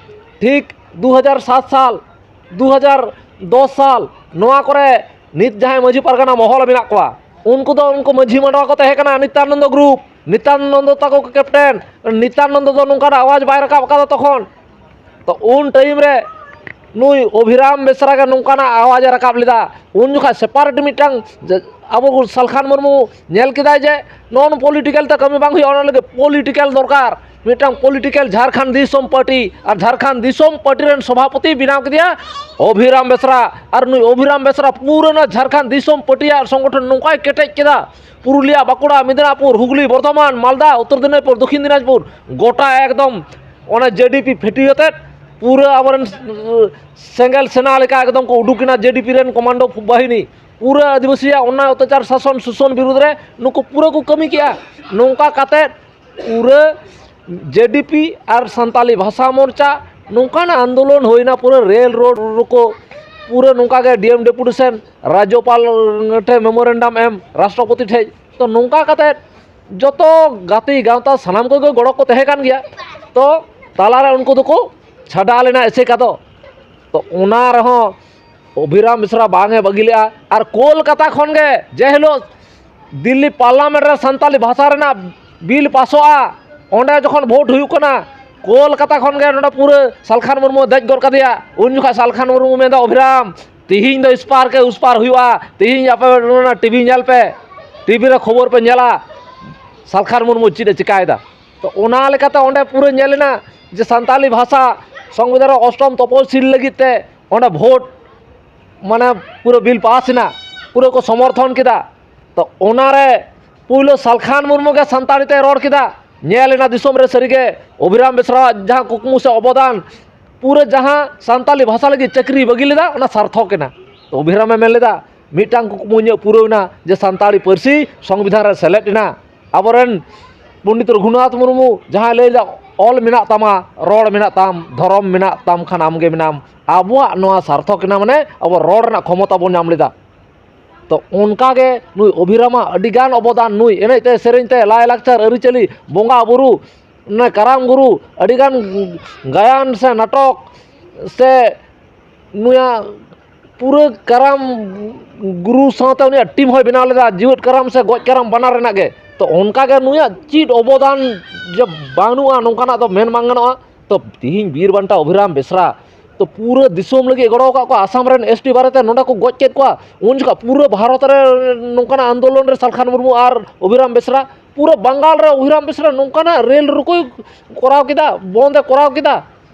ᱴᱷᱤᱠ ᱫᱩ ᱦᱟᱡᱟᱨ ᱥᱟᱛ ᱥᱟᱞ, ᱫᱩ ᱦᱟᱡᱟᱨ ᱫᱚᱥ ᱥᱟᱞ, ᱱᱚᱣᱟ ᱠᱚᱨᱮ ᱱᱤᱛ ᱡᱟᱦᱟᱸᱭ ᱢᱟᱹᱡᱷᱤ ᱯᱟᱨᱜᱟᱱᱟ ᱢᱚᱦᱚᱞ ᱢᱮᱱᱟᱜ ᱠᱚᱣᱟ, ᱩᱱᱠᱩ ᱫᱚ ᱩᱱᱠᱩ ᱢᱟᱹᱡᱷᱤ ᱢᱟᱰᱣᱟ ᱠᱚ ᱛᱟᱦᱮᱸ ᱠᱟᱱᱟ, ᱱᱤᱛᱟᱱᱚᱱᱫᱚ ᱜᱨᱩᱯ, ᱱᱤᱛᱟᱱᱚᱱᱫᱚ ᱛᱟᱠᱚ ᱠᱚ ᱠᱮᱯᱴᱮᱱ, ᱱᱤᱛᱟᱱᱚᱱᱫᱚ ᱫᱚ ᱱᱚᱝᱠᱟᱱ ᱟᱣᱟᱡᱽ ᱵᱟᱭ ᱨᱟᱠᱟᱵ ᱟᱠᱟᱫᱟ ᱛᱚᱠᱷᱚᱱ᱾ ᱛᱚ ᱩᱱ ᱴᱟᱭᱤᱢ ᱨᱮ ᱱᱩᱭ ᱚᱵᱷᱤᱨᱟᱢ ᱵᱮᱥᱨᱟ ᱜᱮ ᱱᱚᱝᱠᱟᱱᱟᱜ ᱟᱣᱟᱡᱽ ᱮ ᱨᱟᱠᱟᱵ ᱞᱮᱫᱟ᱾ ᱩᱱ ᱡᱚᱠᱷᱟᱡ ᱥᱮᱯᱟᱨᱮᱴ ᱢᱤᱫᱴᱟᱝ ᱡᱮ ᱟᱵᱚ ᱥᱟᱞᱠᱷᱟᱱ ᱢᱩᱨᱢᱩ ᱧᱮᱞ ᱠᱮᱫᱟᱭ ᱡᱮ ᱱᱚᱜᱼᱚ ᱱᱚᱣᱟ ᱯᱚᱞᱤᱴᱤᱠᱮᱞ ᱛᱮ ᱠᱟᱹᱢᱤ ᱵᱟᱝ ᱦᱩᱭᱩᱜᱼᱟ, ᱚᱱᱟ ᱞᱟᱹᱜᱤᱫ ᱯᱚᱞᱤᱴᱤᱠᱮᱞ ᱫᱚᱨᱠᱟᱨ, ᱢᱤᱫᱴᱟᱝ ᱯᱚᱞᱤᱴᱤᱠᱮᱞ ᱡᱷᱟᱲᱠᱷᱚᱸᱰ ᱫᱤᱥᱚᱢ ᱯᱟᱨᱴᱤ, ᱟᱨ ᱡᱷᱟᱲᱠᱷᱚᱸᱰ ᱫᱤᱥᱚᱢ ᱯᱟᱨᱴᱤ ᱨᱮᱱ ᱥᱚᱵᱷᱟᱯᱚᱛᱤ ᱵᱮᱱᱟᱣ ᱠᱮᱫᱮᱭᱟ ᱚᱵᱷᱤᱨᱟᱢ ᱵᱮᱥᱨᱟ᱾ ᱟᱨ ᱱᱩᱭ ᱚᱵᱷᱤᱨᱟᱢ ᱵᱮᱥᱨᱟ ᱯᱩᱨᱟᱹ ᱱᱚᱣᱟ ᱡᱷᱟᱲᱠᱷᱚᱸᱰ ᱫᱤᱥᱚᱢ ᱯᱟᱨᱴᱤᱭᱟᱜ ᱥᱚᱝᱜᱚᱴᱷᱚᱱ ᱱᱚᱝᱠᱟᱭ ᱠᱮᱴᱮᱡ ᱠᱮᱫᱟ, ᱯᱩᱨᱩᱞᱤᱭᱟ, ᱵᱟᱸᱠᱩᱲᱟ, ᱢᱮᱫᱽᱱᱟᱯᱩᱨ, ᱦᱩᱜᱽᱞᱤ, ᱵᱚᱨᱫᱷᱚᱢᱟᱱ, ᱢᱟᱞᱫᱟ, ᱩᱛᱛᱚᱨ ᱫᱤᱱᱟᱡᱽᱯᱩᱨ, ᱜᱚᱴᱟ ᱮᱠᱫᱚᱢ ᱚᱱᱟ ᱡᱮᱰᱤᱯᱤ ᱯᱷᱮᱴᱤ ᱠᱟᱛᱮᱫ ᱯᱩᱨᱟᱹ ᱟᱵᱚᱨᱮᱱ ᱥᱮᱸᱜᱮᱞ ᱥᱮᱱᱟ ᱞᱮᱠᱟ ᱮᱠᱫᱚᱢ ᱠᱚ ᱩᱰᱩᱠ ᱮᱱᱟ ᱡᱮᱰᱤᱯᱤ ᱨᱮᱱ ᱠᱚᱢᱟᱱᱰᱳ ᱵᱟᱦᱤᱱᱤ᱾ ᱯᱩᱨᱟᱹ ᱟᱹᱫᱤᱵᱟᱹᱥᱤᱭᱟᱜ ᱚᱱᱟ ᱚᱛᱛᱟᱪᱟᱨ ᱥᱟᱥᱚᱱ ᱥᱩᱥᱚᱱ ᱵᱤᱨᱩᱫᱽ ᱨᱮ ᱱᱩᱠᱩ ᱯᱩᱨᱟᱹ ᱠᱚ ᱠᱟᱹᱢᱤ ᱠᱮᱜᱼᱟ᱾ ᱱᱚᱝᱠᱟ ᱠᱟᱛᱮᱫ ᱯᱩᱨᱟᱹ ᱡᱮᱰᱤᱯᱤ ᱟᱨ ᱥᱟᱱᱛᱟᱞᱤ ᱵᱷᱟᱥᱟ ᱢᱳᱨᱪᱟ ᱱᱚᱝᱠᱟᱱ ᱟᱱᱫᱳᱞᱚᱱ ᱦᱩᱭᱱᱟ, ᱯᱩᱨᱟᱹ ᱨᱮᱞ ᱨᱳᱰ ᱨᱮᱠᱚ ᱯᱩᱨᱟᱹ ᱱᱚᱝᱠᱟ ᱜᱮ ᱰᱤ ᱮᱢ ᱰᱮᱯᱩᱴᱮᱥᱚᱱ, ᱨᱟᱡᱽᱡᱚᱯᱟᱞ ᱴᱷᱮᱱ ᱢᱮᱢᱳᱨᱮᱱᱰᱟᱢ ᱮᱢ, ᱨᱟᱥᱴᱨᱚᱯᱚᱛᱤ ᱴᱷᱮᱡ᱾ ᱛᱚ ᱱᱚᱝᱠᱟ ᱠᱟᱛᱮᱫ ᱡᱚᱛᱚ ᱜᱟᱛᱮ ᱜᱟᱶᱛᱟ ᱥᱟᱱᱟᱢ ᱠᱚᱜᱮ ᱜᱚᱲᱚ ᱠᱚ ᱛᱟᱦᱮᱸ ᱠᱟᱱ ᱜᱮᱭᱟ᱾ ᱛᱚ ᱛᱟᱞᱟᱨᱮ ᱩᱱᱠᱩ ᱫᱚᱠᱚ ᱪᱷᱟᱰᱟᱣ ᱞᱮᱱᱟ ᱮᱥᱮᱠᱟ ᱫᱚ᱾ ᱛᱚ ᱚᱱᱟ ᱨᱮᱦᱚᱸ ᱚᱵᱷᱤᱨᱟᱢ ᱵᱮᱥᱨᱟ ᱵᱟᱝ ᱮ ᱵᱟᱹᱜᱤ ᱞᱮᱜᱼᱟ᱾ ᱟᱨ ᱠᱳᱞᱠᱟᱛᱟ ᱠᱷᱚᱱ ᱜᱮ ᱡᱮ ᱦᱤᱞᱳᱜ ᱫᱤᱞᱞᱤ ᱯᱟᱨᱞᱟᱢᱮᱱᱴ ᱨᱮ ᱥᱟᱱᱛᱟᱞᱤ ᱵᱷᱟᱥᱟ ᱨᱮᱱᱟᱜ ᱵᱤᱞ ᱯᱟᱥᱚᱜᱼᱟ, ᱚᱸᱰᱮ ᱡᱚᱠᱷᱚᱱ ᱵᱷᱳᱴ ᱦᱩᱭᱩᱜ ᱠᱟᱱᱟ, ᱠᱳᱞᱠᱟᱛᱟ ᱠᱷᱚᱱ ᱜᱮ ᱱᱚᱰᱮ ᱯᱩᱨᱟᱹ ᱥᱟᱞᱠᱷᱟᱱ ᱢᱩᱨᱢᱩ ᱫᱮᱡ ᱜᱚᱫ ᱠᱟᱫᱮᱭᱟ᱾ ᱩᱱ ᱡᱚᱠᱷᱚᱱ ᱥᱟᱞᱠᱷᱟᱱ ᱢᱩᱨᱢᱩ ᱢᱮᱱᱫᱟ, "ᱚᱵᱷᱤᱨᱟᱢ, ᱛᱤᱦᱤᱧ ᱫᱚ ᱩᱥᱯᱟᱨ ᱠᱮ ᱩᱥᱯᱟᱨ ᱦᱩᱭᱩᱜᱼᱟ, ᱛᱤᱦᱤᱧ ᱟᱯᱮ ᱚᱱᱟ ᱴᱤᱵᱷᱤ ᱧᱮᱞ ᱯᱮ, ᱴᱤᱵᱷᱤ ᱨᱮ ᱠᱷᱚᱵᱚᱨ ᱯᱮ ᱧᱮᱞᱟ, ᱥᱟᱞᱠᱷᱟᱱ ᱢᱩᱨᱢᱩ ᱪᱮᱫ ᱮ ᱪᱤᱠᱟᱭᱮᱫᱟ?" ᱛᱚ ᱚᱱᱟ ᱞᱮᱠᱟᱛᱮ ᱚᱸᱰᱮ ᱯᱩᱨᱟᱹ ᱧᱮᱞ ᱮᱱᱟ ᱡᱮ ᱥᱟᱱᱛᱟᱞᱤ ᱵᱷᱟᱥᱟ ᱥᱚᱝᱵᱤᱫᱷᱟᱱ ᱨᱮ ᱚᱥᱴᱚᱢ ᱛᱚᱯᱚᱥᱤᱞ ᱞᱟᱹᱜᱤᱫ ᱛᱮ ᱚᱸᱰᱮ ᱵᱷᱳᱴ ᱢᱟᱱᱮ ᱯᱩᱨᱟᱹ ᱵᱤᱞ ᱯᱟᱥ ᱮᱱᱟ, ᱯᱩᱨᱟᱹ ᱠᱚ ᱥᱚᱢᱚᱨᱛᱷᱚᱱ ᱠᱮᱫᱟ᱾ ᱛᱚ ᱚᱱᱟᱨᱮ ᱯᱩᱭᱞᱩ ᱥᱟᱞᱠᱷᱟᱱ ᱢᱩᱨᱢᱩ ᱜᱮ ᱥᱟᱱᱛᱟᱲᱤ ᱛᱮᱭ ᱨᱚᱲ ᱠᱮᱫᱟ᱾ ᱧᱮᱞ ᱮᱱᱟ ᱫᱤᱥᱚᱢ ᱨᱮ ᱥᱟᱹᱨᱤᱜᱮ ᱚᱵᱷᱤᱨᱟᱢ ᱵᱮᱥᱨᱟᱣᱟᱜ ᱡᱟᱦᱟᱸ ᱠᱩᱠᱢᱩ ᱥᱮ ᱚᱵᱚᱫᱟᱱ, ᱯᱩᱨᱟᱹ ᱡᱟᱦᱟᱸ ᱥᱟᱱᱛᱟᱞᱤ ᱵᱷᱟᱥᱟ ᱞᱟᱹᱜᱤᱫ ᱪᱟᱹᱠᱨᱤ ᱵᱟᱹᱜᱤ ᱞᱮᱫᱟ, ᱚᱱᱟ ᱥᱟᱨᱛᱷᱚᱠ ᱮᱱᱟ᱾ ᱛᱚ ᱚᱵᱷᱤᱨᱟᱢᱮ ᱢᱮᱱ ᱞᱮᱫᱟ, ᱢᱤᱫᱴᱟᱝ ᱠᱩᱠᱢᱩ ᱤᱧᱟᱹᱜ ᱯᱩᱨᱟᱹᱣ ᱮᱱᱟ ᱡᱮ ᱥᱟᱱᱛᱟᱲᱤ ᱯᱟᱹᱨᱥᱤ ᱥᱚᱝᱵᱤᱫᱷᱟᱱ ᱨᱮ ᱥᱮᱞᱮᱫ ᱮᱱᱟ᱾ ᱟᱵᱚᱨᱮᱱ ᱯᱚᱱᱰᱤᱛ ᱨᱚᱜᱷᱩᱱᱟᱛᱷ ᱢᱩᱨᱢᱩ ᱡᱟᱦᱟᱸᱭ ᱞᱟᱹᱭ ᱞᱮᱫᱟ, ᱚᱞ ᱢᱮᱱᱟᱜ ᱛᱟᱢᱟ, ᱨᱚᱲ ᱢᱮᱱᱟᱜ ᱛᱟᱢ, ᱫᱷᱚᱨᱚᱢ ᱢᱮᱱᱟᱜ ᱛᱟᱢ ᱠᱷᱟᱱ ᱟᱢᱜᱮ ᱢᱮᱱᱟᱢ᱾ ᱟᱵᱚᱣᱟᱜ ᱱᱚᱣᱟ ᱥᱟᱨᱛᱷᱚᱠ ᱮᱱᱟ, ᱢᱟᱱᱮ ᱟᱵᱚ ᱨᱚᱲ ᱨᱮᱱᱟᱜ ᱠᱷᱚᱢᱚᱛᱟ ᱵᱚᱱ ᱧᱟᱢ ᱞᱮᱫᱟ᱾ ᱛᱚ ᱚᱱᱠᱟᱜᱮ ᱱᱩᱭ ᱚᱵᱷᱤᱨᱟᱢᱟᱜ ᱟᱹᱰᱤᱜᱟᱱ ᱚᱵᱚᱫᱟᱱ, ᱱᱩᱭ ᱮᱱᱮᱡ ᱛᱮ, ᱥᱮᱨᱮᱧ ᱛᱮ, ᱞᱟᱭᱼᱞᱟᱠᱪᱟᱨ, ᱟᱹᱨᱤᱪᱟᱹᱞᱤ, ᱵᱚᱸᱜᱟ ᱵᱩᱨᱩ, ᱚᱱᱟ ᱠᱟᱨᱟᱢ ᱜᱩᱨᱩ, ᱟᱹᱰᱤᱜᱟᱱ ᱜᱟᱭᱟᱱ ᱥᱮ ᱱᱟᱴᱚᱠ ᱥᱮ ᱱᱩᱭᱟᱜ ᱯᱩᱨᱟᱹ ᱠᱟᱨᱟᱢ ᱜᱩᱨᱩ ᱥᱟᱶᱛᱮ ᱩᱱᱤᱭᱟᱜ ᱴᱤᱢ ᱦᱚᱸᱭ ᱵᱮᱱᱟᱣ ᱞᱮᱫᱟ, ᱡᱤᱣᱮᱫ ᱠᱟᱨᱟᱢ ᱥᱮ ᱜᱚᱡ ᱠᱟᱨᱟᱢ ᱵᱟᱱᱟᱨ ᱨᱮᱱᱟᱜ ᱜᱮ᱾ ᱛᱚ ᱚᱱᱠᱟᱜᱮ ᱱᱩᱭᱟᱜ ᱪᱮᱫ ᱚᱵᱚᱫᱟᱱ ᱡᱮ ᱵᱟᱹᱱᱩᱜᱼᱟ, ᱱᱚᱝᱠᱟᱱᱟᱜ ᱫᱚ ᱢᱮᱱ ᱵᱟᱝ ᱜᱟᱱᱚᱜᱼᱟ᱾ ᱛᱚ ᱛᱤᱦᱤᱧ ᱵᱤᱨ ᱵᱟᱱᱴᱟ ᱚᱵᱷᱤᱨᱟᱢ ᱵᱮᱥᱨᱟ ᱛᱚ ᱯᱩᱨᱟᱹ ᱫᱤᱥᱚᱢ ᱞᱟᱹᱜᱤᱫ ᱜᱚᱲᱚ ᱟᱠᱟᱫ ᱠᱚᱣᱟ᱾ ᱟᱥᱟᱢ ᱨᱮᱱ ᱮᱥ ᱴᱤ ᱵᱟᱨᱮᱛᱮ ᱱᱚᱰᱮ ᱠᱚ ᱜᱚᱡ ᱠᱮᱫ ᱠᱚᱣᱟ, ᱩᱱ ᱡᱚᱠᱷᱚᱱ ᱯᱩᱨᱟᱹ ᱵᱷᱟᱨᱚᱛ ᱨᱮ ᱱᱚᱝᱠᱟᱱᱟᱜ ᱟᱱᱫᱳᱞᱚᱱ ᱨᱮ ᱥᱟᱞᱠᱷᱟᱱ ᱢᱩᱨᱢᱩ ᱟᱨ ᱚᱵᱷᱤᱨᱟᱢ ᱵᱮᱥᱨᱟ, ᱯᱩᱨᱟᱹ ᱵᱟᱝᱜᱟᱞ ᱨᱮ ᱚᱵᱷᱤᱨᱟᱢ ᱵᱮᱥᱨᱟ ᱱᱚᱝᱠᱟᱱᱟᱜ ᱨᱮᱞ ᱨᱩᱠᱩᱭ ᱠᱚᱨᱟᱣ ᱠᱮᱫᱟ, ᱵᱚᱱᱫ ᱮ ᱠᱚᱨᱟᱣ ᱠᱮᱫᱟ,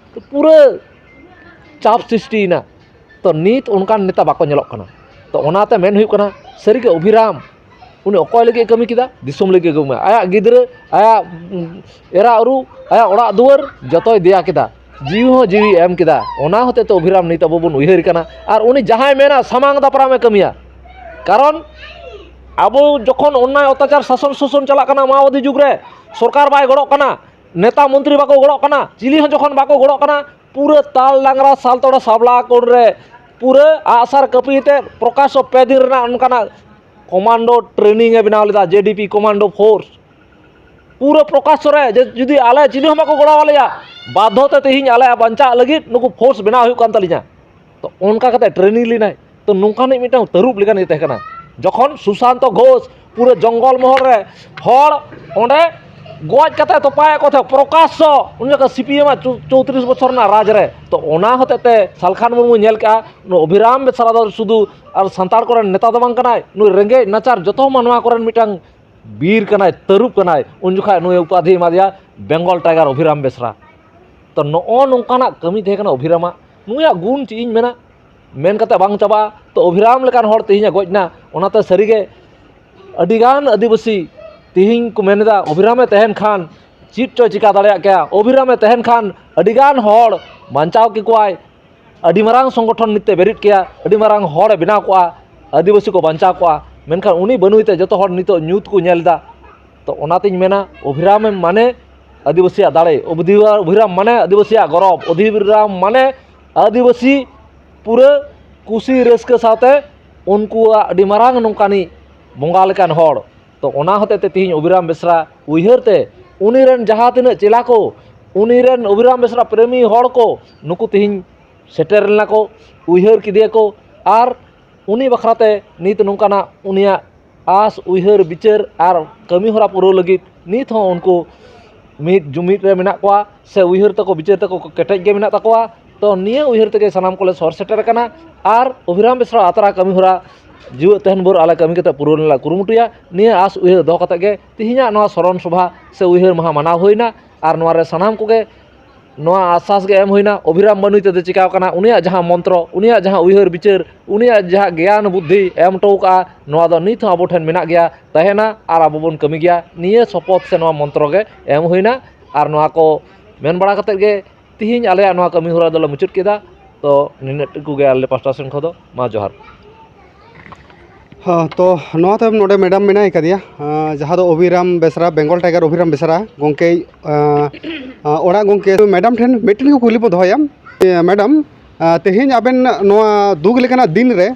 ᱯᱩᱨᱟᱹ ᱪᱟᱯ ᱥᱨᱤᱥᱴᱤᱭᱮᱱᱟ᱾ ᱛᱚ ᱱᱤᱛ ᱚᱱᱠᱟᱱ ᱱᱮᱛᱟ ᱵᱟᱠᱚ ᱧᱮᱞᱚᱜ ᱠᱟᱱᱟ᱾ ᱛᱚ ᱚᱱᱟᱛᱮ ᱢᱮᱱ ᱦᱩᱭᱩᱜ ᱠᱟᱱᱟ, ᱥᱟᱹᱨᱤᱜᱮ ᱚᱵᱷᱤᱨᱟᱢ ᱩᱱᱤ ᱚᱠᱚᱭ ᱞᱟᱹᱜᱤᱫ ᱮ ᱠᱟᱹᱢᱤ ᱠᱮᱫᱟ? ᱫᱤᱥᱚᱢ ᱞᱟᱹᱜᱤᱫ ᱮ ᱠᱟᱹᱢᱤ ᱠᱮᱫᱟ᱾ ᱟᱭᱟᱜ ᱜᱤᱫᱽᱨᱟᱹ, ᱟᱭᱟᱜ ᱮᱨᱟ ᱩᱨᱩ, ᱟᱭᱟᱜ ᱚᱲᱟᱜ ᱫᱩᱣᱟᱹᱨ ᱡᱚᱛᱚᱭ ᱫᱮᱭᱟ ᱠᱮᱫᱟ, ᱡᱤᱣᱤ ᱦᱚᱸ ᱡᱤᱣᱤ ᱮᱢ ᱠᱮᱫᱟ᱾ ᱚᱱᱟ ᱦᱚᱛᱮᱡ ᱛᱮ ᱚᱵᱷᱤᱨᱟᱢ ᱱᱤᱛ ᱟᱵᱚ ᱵᱚᱱ ᱩᱭᱦᱟᱹᱨ ᱠᱟᱱᱟ᱾ ᱟᱨ ᱩᱱᱤ ᱡᱟᱦᱟᱸᱭ ᱢᱮᱱᱟ, ᱥᱟᱢᱟᱝ ᱫᱟᱯᱨᱟᱢ ᱮ ᱠᱟᱹᱢᱤᱭᱟ᱾ ᱠᱟᱨᱚᱱ ᱟᱵᱚ ᱡᱚᱠᱷᱚᱱ ᱚᱱᱱᱟᱭ ᱚᱛᱛᱟᱪᱟᱨ ᱥᱟᱥᱚᱱ ᱥᱳᱥᱚᱱ ᱪᱟᱞᱟᱜ ᱠᱟᱱᱟ, ᱢᱟᱣᱵᱟᱫᱤ ᱡᱩᱜᱽ ᱨᱮ ᱥᱚᱨᱠᱟᱨ ᱵᱟᱭ ᱜᱚᱲᱚᱜ ᱠᱟᱱᱟ, ᱱᱮᱛᱟ ᱢᱚᱱᱛᱨᱤ ᱵᱟᱠᱚ ᱜᱚᱲᱚᱜ ᱠᱟᱱᱟ, ᱪᱤᱞᱤ ᱦᱚᱸ ᱡᱚᱠᱷᱚᱱ ᱵᱟᱠᱚ ᱜᱚᱲᱚᱜ ᱠᱟᱱᱟ, ᱯᱩᱨᱟᱹ ᱛᱟᱞ ᱰᱟᱝᱨᱟ ᱥᱟᱞᱛᱚᱲᱟ ᱥᱟᱵᱞᱟ ᱠᱚᱬ ᱨᱮ ᱯᱩᱨᱟᱹ ᱟᱜᱼᱥᱟᱨ ᱠᱟᱹᱯᱤ ᱛᱮ ᱯᱨᱚᱠᱟᱥᱚ ᱯᱮ ᱫᱤᱱ ᱨᱮᱱᱟᱜ ᱚᱱᱠᱟᱱᱟᱜ ᱠᱚᱢᱟᱱᱰᱳ ᱴᱨᱮᱱᱤᱝ ᱮ ᱵᱮᱱᱟᱣ ᱞᱮᱫᱟ, ᱡᱮ ᱰᱤ ᱯᱤ ᱠᱚᱢᱟᱱᱰᱳ ᱯᱷᱳᱨᱥ᱾ ᱯᱩᱨᱟᱹ ᱯᱨᱚᱠᱟᱥᱚ ᱨᱮ ᱡᱮ ᱡᱩᱫᱤ ᱟᱞᱮ ᱪᱤᱞᱤ ᱦᱚᱸ ᱵᱟᱠᱚ ᱜᱚᱲᱚ ᱟᱞᱮᱭᱟ, ᱵᱟᱫᱽᱫᱷᱚ ᱛᱮ ᱛᱮᱦᱮᱧ ᱟᱞᱮᱭᱟᱜ ᱵᱟᱧᱪᱟᱜ ᱞᱟᱹᱜᱤᱫ ᱱᱩᱠᱩ ᱯᱷᱳᱨᱥ ᱵᱮᱱᱟᱣ ᱦᱩᱭᱩᱜ ᱠᱟᱱ ᱛᱟᱹᱞᱤᱧᱟ᱾ ᱛᱚ ᱚᱱᱠᱟ ᱠᱟᱛᱮ ᱴᱨᱮᱱᱤᱝ ᱞᱮᱱᱟᱭ᱾ ᱛᱚ ᱱᱚᱝᱠᱟᱱᱤᱡ ᱢᱤᱫᱴᱟᱝ ᱛᱟᱹᱨᱩᱵ ᱞᱮᱠᱟᱱᱤᱡ ᱛᱟᱦᱮᱸ ᱠᱟᱱᱟ᱾ ᱡᱚᱠᱷᱚᱱ ᱥᱩᱥᱟᱱᱛᱚ ᱜᱷᱳᱥ ᱯᱩᱨᱟᱹ ᱡᱚᱝᱜᱚᱞ ᱢᱚᱦᱚᱞ ᱨᱮ ᱦᱚᱲ ᱚᱸᱰᱮ ᱜᱚᱡ ᱠᱟᱛᱮ ᱛᱚᱯᱟᱭᱮᱫ ᱠᱚ ᱛᱟᱦᱮᱸ ᱯᱨᱚᱠᱟᱥᱚ, ᱩᱱ ᱡᱚᱠᱷᱚᱱ ᱥᱤ ᱯᱤ ᱮᱢ ᱟᱜ ᱪᱚ-, ᱪᱳᱭᱛᱨᱤᱥ ᱵᱚᱪᱷᱚᱨ ᱨᱮᱱᱟᱜ ᱨᱟᱡᱽ ᱨᱮ᱾ ᱛᱚ ᱚᱱᱟ ᱦᱚᱛᱮᱡ ᱛᱮ ᱥᱟᱞᱠᱷᱟᱱ ᱢᱩᱨᱢᱩ ᱧᱮᱞ ᱠᱮᱜᱼᱟ, ᱱᱩᱭ ᱚᱵᱷᱤᱨᱟᱢ ᱵᱮᱥᱨᱟ ᱫᱚ ᱥᱩᱫᱷᱩ ᱟᱨ ᱥᱟᱱᱛᱟᱲ ᱠᱚᱨᱮᱱ ᱱᱮᱛᱟ ᱫᱚ ᱵᱟᱝ ᱠᱟᱱᱟᱭ, ᱱᱩᱭ ᱨᱮᱸᱜᱮᱡ ᱱᱟᱪᱟᱨ ᱡᱚᱛᱚ ᱢᱟᱱᱣᱟ ᱠᱚᱨᱮᱱ ᱢᱤᱫᱴᱟᱝ ᱵᱤᱨ ᱠᱟᱱᱟᱭ, ᱛᱟᱹᱨᱩᱵ ᱠᱟᱱᱟᱭ᱾ ᱩᱱ ᱡᱚᱠᱷᱟᱡ ᱱᱩᱭ ᱩᱯᱟᱫᱷᱤ ᱮᱢᱟᱫᱮᱭᱟ ᱵᱮᱝᱜᱚᱞ ᱴᱟᱭᱜᱟᱨ ᱚᱵᱷᱤᱨᱟᱢ ᱵᱮᱥᱨᱟ᱾ ᱛᱚ ᱱᱚᱜᱼᱚ ᱱᱚᱝᱠᱟᱱᱟᱜ ᱠᱟᱹᱢᱤ ᱛᱟᱦᱮᱸ ᱠᱟᱱᱟ ᱚᱵᱷᱤᱨᱟᱢᱟᱜ᱾ ᱱᱩᱭᱟᱜ ᱜᱩᱱ ᱪᱮᱫ ᱤᱧ ᱢᱮᱱᱟ, ᱢᱮᱱ ᱠᱟᱛᱮ ᱵᱟᱝ ᱪᱟᱵᱟᱜᱼᱟ᱾ ᱛᱚ ᱚᱵᱷᱤᱨᱟᱢ ᱞᱮᱠᱟᱱ ᱦᱚᱲ ᱛᱮᱦᱮᱧ ᱮ ᱜᱚᱡ ᱮᱱᱟ, ᱚᱱᱟᱛᱮ ᱥᱟᱹᱨᱤᱜᱮ ᱟᱹᱰᱤᱜᱟᱱ ᱟᱹᱫᱤᱵᱟᱹᱥᱤ ᱛᱮᱦᱮᱧ ᱠᱚ ᱢᱮᱱ ᱮᱫᱟ, ᱚᱵᱷᱤᱨᱟᱢᱮ ᱛᱟᱦᱮᱱ ᱠᱷᱟᱱ ᱪᱮᱫ ᱪᱚᱭ ᱪᱤᱠᱟ ᱫᱟᱲᱮᱭᱟᱜ ᱠᱮᱭᱟ, ᱚᱵᱷᱤᱨᱟᱢᱮ ᱛᱟᱦᱮᱱ ᱠᱷᱟᱱ ᱟᱹᱰᱤᱜᱟᱱ ᱦᱚᱲ ᱵᱟᱧᱪᱟᱣ ᱠᱮᱠᱚᱣᱟᱭ, ᱟᱹᱰᱤ ᱢᱟᱨᱟᱝ ᱥᱚᱝᱜᱚᱴᱷᱚᱱ ᱱᱤᱛ ᱛᱮ ᱵᱮᱨᱮᱫ ᱠᱮᱭᱟ, ᱟᱹᱰᱤ ᱢᱟᱨᱟᱝ ᱦᱚᱲᱮ ᱵᱮᱱᱟᱣ ᱠᱚᱜᱼᱟ, ᱟᱹᱫᱤᱵᱟᱹᱥᱤ ᱠᱚ ᱵᱟᱧᱪᱟᱣ ᱠᱚᱜᱼᱟ᱾ ᱢᱮᱱᱠᱷᱟᱱ ᱩᱱᱤ ᱵᱟᱹᱱᱩᱭ ᱛᱮ ᱡᱚᱛᱚ ᱦᱚᱲ ᱱᱤᱛᱚᱜ ᱧᱩᱛ ᱠᱚ ᱧᱮᱞ ᱮᱫᱟ᱾ ᱛᱚ ᱚᱱᱟᱛᱤᱧ ᱢᱮᱱᱟ, ᱚᱵᱷᱤᱨᱟᱢ ᱢᱟᱱᱮ ᱟᱹᱫᱤᱵᱟᱹᱥᱤᱭᱟᱜ ᱫᱟᱲᱮ, ᱚᱵᱷᱤᱨᱟᱢ ᱢᱟᱱᱮ ᱟᱹᱫᱤᱵᱟᱹᱥᱤᱭᱟᱜ ᱜᱚᱨᱚᱵᱽ, ᱚᱵᱷᱤᱨᱟᱢ ᱢᱟᱱᱮ ᱟᱹᱫᱤᱵᱟᱹᱥᱤ ᱯᱩᱨᱟᱹ ᱠᱩᱥᱤ ᱨᱟᱹᱥᱠᱟᱹ ᱥᱟᱶᱛᱮ ᱩᱱᱠᱩᱣᱟᱜ ᱟᱹᱰᱤ ᱢᱟᱨᱟᱝ ᱱᱚᱝᱠᱟᱱᱤᱡ ᱵᱚᱸᱜᱟ ᱞᱮᱠᱟᱱ ᱦᱚᱲ᱾ ᱛᱚ ᱚᱱᱟ ᱦᱚᱛᱮᱡ ᱛᱮ ᱛᱮᱦᱮᱧ ᱚᱵᱷᱤᱨᱟᱢ ᱵᱮᱥᱨᱟ ᱩᱭᱦᱟᱹᱨ ᱛᱮ ᱩᱱᱤ ᱨᱮᱱ ᱡᱟᱦᱟᱸ ᱛᱤᱱᱟᱹᱜ ᱪᱮᱞᱟ ᱠᱚ, ᱩᱱᱤ ᱨᱮᱱ ᱚᱵᱷᱤᱨᱟᱢ ᱵᱮᱥᱨᱟ ᱯᱨᱮᱢᱤ ᱦᱚᱲ ᱠᱚ, ᱱᱩᱠᱩ ᱛᱮᱦᱮᱧ ᱥᱮᱴᱮᱨ ᱞᱮᱱᱟ ᱠᱚ, ᱩᱭᱦᱟᱹᱨ ᱠᱮᱫᱮᱭᱟ ᱠᱚ᱾ ᱟᱨ ᱩᱱᱤ ᱵᱟᱠᱷᱨᱟ ᱛᱮ ᱱᱤᱛ ᱱᱚᱝᱠᱟᱱᱟᱜ ᱩᱱᱤᱭᱟᱜ ᱟᱸᱥ, ᱩᱭᱦᱟᱹᱨ, ᱵᱤᱪᱟᱹᱨ ᱟᱨ ᱠᱟᱹᱢᱤ ᱦᱚᱨᱟ ᱯᱩᱨᱟᱹᱣ ᱞᱟᱹᱜᱤᱫ ᱱᱤᱛ ᱦᱚᱸ ᱩᱱᱠᱩ ᱢᱤᱫ ᱡᱩᱢᱤᱫ ᱨᱮ ᱢᱮᱱᱟᱜ ᱠᱚᱣᱟ, ᱥᱮ ᱩᱭᱦᱟᱹᱨ ᱛᱟᱠᱚ, ᱵᱤᱪᱟᱹᱨ ᱛᱟᱠᱚ ᱠᱮᱴᱮᱡ ᱜᱮ ᱢᱮᱱᱟᱜ ᱛᱟᱠᱚᱣᱟ᱾ ᱛᱚ ᱱᱤᱭᱟᱹ ᱩᱭᱦᱟᱹᱨ ᱛᱮᱜᱮ ᱥᱟᱱᱟᱢ ᱠᱚᱞᱮ ᱥᱚᱨ ᱥᱮᱴᱮᱨ ᱟᱠᱟᱱᱟ᱾ ᱟᱨ ᱚᱵᱷᱤᱨᱟᱢ ᱵᱮᱥᱨᱟ ᱟᱛᱨᱟ ᱠᱟᱹᱢᱤ ᱦᱚᱨᱟ ᱡᱤᱣᱮᱫ ᱛᱟᱦᱮᱱ ᱵᱷᱳᱨ ᱟᱞᱮ ᱠᱟᱹᱢᱤ ᱠᱟᱛᱮ ᱯᱩᱨᱟᱹᱣ ᱨᱮᱱᱟᱜ ᱞᱮ ᱠᱩᱨᱩᱢᱩᱴᱩᱭᱟ᱾ ᱱᱤᱭᱟᱹ ᱟᱸᱥ ᱩᱭᱦᱟᱹᱨ ᱫᱚᱦᱚ ᱠᱟᱛᱮ ᱜᱮ ᱛᱮᱦᱮᱧᱟᱜ ᱱᱚᱣᱟ ᱥᱚᱨᱚᱱ ᱥᱚᱵᱷᱟ ᱥᱮ ᱩᱭᱦᱟᱹᱨ ᱢᱟᱦᱟ ᱢᱟᱱᱟᱣ ᱦᱩᱭᱱᱟ᱾ ᱟᱨ ᱱᱚᱣᱟ ᱨᱮ ᱥᱟᱱᱟᱢ ᱠᱚᱜᱮ ᱱᱚᱣᱟ ᱟᱥᱥᱟᱥ ᱜᱮ ᱮᱢ ᱦᱩᱭᱱᱟ, ᱚᱵᱷᱤᱨᱟᱢ ᱵᱟᱹᱱᱩᱭ ᱛᱮᱫᱚ ᱪᱤᱠᱟᱹᱣ ᱠᱟᱱᱟ, ᱩᱱᱤᱭᱟᱜ ᱡᱟᱦᱟᱸ ᱢᱚᱱᱛᱨᱚ, ᱩᱱᱤᱭᱟᱜ ᱡᱟᱦᱟᱸ ᱩᱭᱦᱟᱹᱨ ᱵᱤᱪᱟᱹᱨ, ᱩᱱᱤᱭᱟᱜ ᱡᱟᱦᱟᱸ ᱜᱮᱭᱟᱱ ᱵᱩᱫᱽᱫᱷᱤ ᱮᱢ ᱦᱚᱴᱚ ᱠᱟᱜᱼᱟ, ᱱᱚᱣᱟ ᱫᱚ ᱱᱤᱛ ᱦᱚᱸ ᱟᱵᱚ ᱴᱷᱮᱱ ᱢᱮᱱᱟᱜ ᱜᱮᱭᱟ, ᱛᱟᱦᱮᱱᱟ ᱟᱨ ᱟᱵᱚ ᱵᱚᱱ ᱠᱟᱹᱢᱤ ᱜᱮᱭᱟ᱾ ᱱᱤᱭᱟᱹ ᱥᱚᱯᱚᱛ ᱥᱮ ᱱᱚᱣᱟ ᱢᱚᱱᱛᱨᱚ ᱜᱮ ᱮᱢ ᱦᱩᱭᱱᱟ᱾ ᱟᱨ ᱱᱚᱣᱟ ᱠᱚ ᱢᱮᱱ ᱵᱟᱲᱟ ᱠᱟᱛᱮᱫ ᱜᱮ ᱛᱤᱦᱤᱧ ᱟᱞᱮᱭᱟᱜ ᱱᱚᱣᱟ ᱠᱟᱹᱢᱤ ᱦᱚᱨᱟ ᱫᱚᱞᱮ ᱢᱩᱪᱟᱹᱫ ᱠᱮᱫᱟ᱾ ᱛᱚ ᱱᱤᱱᱟᱹᱜ ᱴᱩᱠᱩ ᱜᱮ ᱟᱞᱮ ᱯᱟᱥᱴᱟ ᱥᱮᱱ ᱠᱷᱚᱱ ᱫᱚ, ᱢᱟ ᱡᱚᱦᱟᱨ᱾ ᱦᱚᱸ, ᱛᱚ ᱱᱚᱣᱟ ᱛᱟᱭᱚᱢ ᱱᱚᱰᱮ ᱢᱮᱰᱟᱢ ᱢᱮᱱᱟᱭ ᱠᱟᱫᱮᱭᱟ, ᱟᱸ, ᱡᱟᱦᱟᱸ ᱫᱚ ᱚᱵᱷᱤᱨᱟᱢ ᱵᱮᱥᱨᱟ, ᱵᱮᱝᱜᱚᱞ ᱴᱟᱭᱜᱟᱨ ᱚᱵᱷᱤᱨᱟᱢ ᱵᱮᱥᱨᱟ ᱜᱚᱢᱠᱮ, ᱟᱸ, ᱟᱸ, ᱚᱲᱟᱜ ᱜᱚᱢᱠᱮ, ᱢᱮᱰᱟᱢ ᱴᱷᱮᱱ ᱢᱤᱫᱴᱮᱱ ᱜᱮ ᱠᱩᱠᱞᱤ ᱵᱚ ᱫᱚᱦᱚᱭᱟ᱾ ᱮ, ᱢᱮᱰᱟᱢ, ᱟᱸ, ᱛᱮᱦᱮᱧ ᱟᱵᱮᱱ ᱱᱚᱣᱟ ᱫᱩᱠ ᱞᱮᱠᱟᱱᱟᱜ ᱫᱤᱱ ᱨᱮ,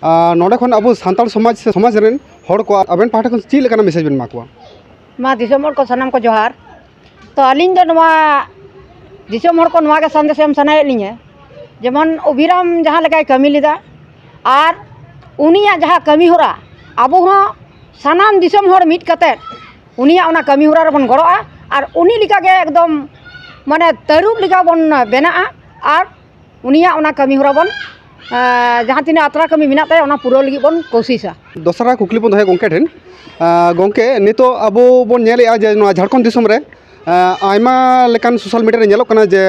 ᱟᱸ, ᱱᱚᱰᱮ ᱠᱷᱚᱱ ᱟᱵᱚ ᱥᱟᱱᱛᱟᱲ ᱥᱚᱢᱟᱡᱽ ᱥᱮ ᱥᱚᱢᱟᱡᱽ ᱨᱮᱱ ᱦᱚᱲ ᱠᱚ ᱟᱵᱮᱱ ᱯᱟᱦᱴᱟ ᱠᱷᱚᱱ ᱪᱮᱫ ᱞᱮᱠᱟᱱᱟᱜ ᱢᱮᱥᱮᱡᱽ ᱵᱮᱱ ᱮᱢᱟ ᱠᱚᱣᱟ? ᱢᱟ ᱫᱤᱥᱚᱢ ᱦᱚᱲ ᱠᱚ ᱥᱟᱱᱟᱢ ᱠᱚ ᱡᱚᱦᱟᱨ᱾ ᱛᱚ ᱟᱹᱞᱤᱧ ᱫᱚ ᱱᱚᱣᱟ ᱫᱤᱥᱚᱢ ᱦᱚᱲ ᱠᱚ ᱱᱚᱣᱟ ᱜᱮ ᱥᱟᱸᱫᱮᱥ ᱮᱢ ᱥᱟᱱᱟᱭᱮᱫ ᱞᱤᱧᱟᱹ, ᱡᱮᱢᱚᱱ ᱚᱵᱷᱤᱨᱟᱢ ᱡᱟᱦᱟᱸ ᱞᱮᱠᱟᱭ ᱠᱟᱹᱢᱤ ᱞᱮᱫᱟ ᱟᱨ ᱩᱱᱤᱭᱟᱜ ᱡᱟᱦᱟᱸ ᱠᱟᱹᱢᱤ ᱦᱚᱨᱟ, ᱟᱵᱚ ᱦᱚᱸ ᱥᱟᱱᱟᱢ ᱫᱤᱥᱚᱢ ᱦᱚᱲ ᱢᱤᱫ ᱠᱟᱛᱮᱫ ᱩᱱᱤᱭᱟᱜ ᱚᱱᱟ ᱠᱟᱹᱢᱤ ᱦᱚᱨᱟ ᱨᱮᱵᱚᱱ ᱜᱚᱲᱚᱜᱼᱟ᱾ ᱟᱨ ᱩᱱᱤ ᱞᱮᱠᱟᱜᱮ ᱮᱠᱫᱚᱢ ᱢᱟᱱᱮ ᱛᱟᱹᱨᱩᱵ ᱞᱮᱠᱟ ᱵᱚᱱ ᱵᱮᱱᱟᱜᱼᱟ᱾ ᱟᱨ ᱩᱱᱤᱭᱟᱜ ᱚᱱᱟ ᱠᱟᱹᱢᱤ ᱦᱚᱨᱟ ᱵᱚᱱ, ᱮᱸ, ᱡᱟᱦᱟᱸ ᱛᱤᱱᱟᱹᱜ ᱟᱛᱨᱟ ᱠᱟᱹᱢᱤ ᱢᱮᱱᱟᱜ ᱛᱟᱭᱟ, ᱚᱱᱟ ᱯᱩᱨᱟᱹᱣ ᱞᱟᱹᱜᱤᱫ ᱵᱚᱱ ᱠᱳᱥᱤᱥᱟ᱾ ᱫᱚᱥᱨᱟ ᱠᱩᱠᱞᱤ ᱵᱚᱱ ᱫᱚᱦᱚᱭᱟ ᱜᱚᱢᱠᱮ ᱴᱷᱮᱱ᱾ ᱟᱸ, ᱜᱚᱢᱠᱮ, ᱱᱤᱛᱚᱜ ᱟᱵᱚ ᱵᱚᱱ ᱧᱮᱞᱮᱜᱼᱟ ᱡᱮ ᱱᱚᱣᱟ ᱡᱷᱟᱲᱠᱷᱚᱸᱰ ᱫᱤᱥᱚᱢ ᱨᱮ, ᱟᱭᱢᱟ ᱞᱮᱠᱟᱱ ᱥᱳᱥᱟᱞ ᱢᱤᱰᱤᱭᱟ ᱨᱮ ᱧᱮᱞᱚᱜ ᱠᱟᱱᱟ ᱡᱮ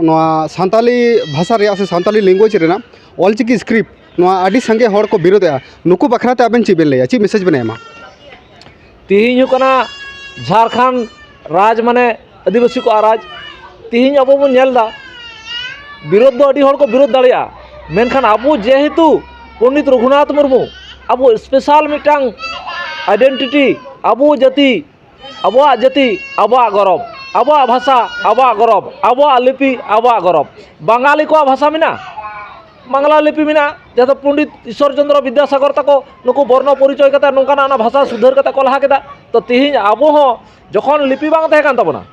ᱱᱚᱣᱟ ᱥᱟᱱᱛᱟᱞᱤ ᱵᱷᱟᱥᱟ ᱨᱮᱭᱟᱜ ᱥᱮ ᱥᱟᱱᱛᱟᱞᱤ ᱞᱮᱝᱜᱩᱭᱮᱡᱽ ᱨᱮᱱᱟᱜ ᱚᱞᱪᱤᱠᱤ ᱥᱠᱨᱤᱯᱴ ᱱᱚᱣᱟ ᱟᱹᱰᱤ ᱥᱟᱸᱜᱮ ᱦᱚᱲ ᱠᱚ ᱵᱤᱨᱳᱫᱮᱜᱼᱟ᱾ ᱱᱩᱠᱩ ᱵᱟᱠᱷᱨᱟ ᱛᱮ ᱟᱵᱮᱱ ᱪᱮᱫ ᱵᱮᱱ ᱞᱟᱹᱭᱟ, ᱪᱮᱫ ᱢᱮᱥᱮᱡᱽ ᱵᱮᱱ ᱮᱢᱟ? ᱛᱮᱦᱮᱧ ᱦᱩᱭᱩᱜ ᱠᱟᱱᱟ ᱡᱷᱟᱲᱠᱷᱚᱸᱰ ᱨᱟᱡᱽ, ᱢᱟᱱᱮ ᱟᱹᱫᱤᱵᱟᱹᱥᱤ ᱠᱚᱣᱟᱜ ᱨᱟᱡᱽ᱾ ᱛᱮᱦᱮᱧ ᱟᱵᱚ ᱵᱚᱱ ᱧᱮᱞ ᱮᱫᱟ, ᱵᱤᱨᱳᱫᱷ ᱫᱚ ᱟᱹᱰᱤ ᱦᱚᱲ ᱠᱚ ᱵᱤᱨᱳᱫᱷ ᱫᱟᱲᱮᱭᱟᱜᱼᱟ, ᱢᱮᱱᱠᱷᱟᱱ ᱟᱵᱚ ᱡᱮᱦᱮᱛᱩ ᱯᱚᱱᱰᱤᱛ ᱨᱚᱜᱷᱩᱱᱟᱛᱷ ᱢᱩᱨᱢᱩ ᱟᱵᱚ ᱥᱯᱮᱥᱟᱞ ᱢᱤᱫᱴᱟᱝ ᱟᱭᱰᱮᱱᱴᱤᱴᱤ, ᱟᱵᱚ ᱡᱟᱹᱛᱤ, ᱟᱵᱚᱣᱟᱜ ᱡᱟᱹᱛᱤ, ᱟᱵᱚᱣᱟᱜ ᱜᱚᱨᱚᱵᱽ, ᱟᱵᱚᱣᱟᱜ ᱵᱷᱟᱥᱟ, ᱟᱵᱚᱣᱟᱜ ᱜᱚᱨᱚᱵᱽ, ᱟᱵᱚᱣᱟᱜ ᱞᱤᱯᱤ, ᱟᱵᱚᱣᱟᱜ ᱜᱚᱨᱚᱵᱽ᱾ ᱵᱟᱝᱜᱟᱞᱤ ᱠᱚᱣᱟᱜ ᱵᱷᱟᱥᱟ ᱢᱮᱱᱟᱜᱼᱟ, ᱵᱟᱝᱞᱟ ᱞᱤᱯᱤ ᱢᱮᱱᱟᱜᱼᱟ, ᱡᱟᱦᱟᱸ ᱫᱚ ᱯᱚᱱᱰᱤᱛ ᱤᱥᱥᱚᱨ ᱪᱚᱱᱫᱨᱚ ᱵᱤᱫᱽᱫᱟᱥᱟᱜᱚᱨ ᱛᱟᱠᱚ ᱱᱩᱠᱩ ᱵᱚᱨᱱᱚ ᱯᱚᱨᱤᱪᱚᱭ ᱠᱟᱛᱮ ᱱᱚᱝᱠᱟᱱᱟᱜ ᱚᱱᱟ ᱵᱷᱟᱥᱟ ᱥᱩᱫᱷᱟᱹᱨ ᱠᱟᱛᱮ ᱠᱚ ᱞᱟᱦᱟ ᱠᱮᱫᱟ᱾ ᱛᱚ ᱛᱮᱦᱮᱧ ᱟᱵᱚ ᱦᱚᱸ ᱡᱚᱠᱷᱚᱱ ᱞᱤᱯᱤ ᱵᱟᱝ ᱛᱟᱦᱮᱸ ᱠᱟᱱ ᱛᱟᱵᱚᱱᱟ,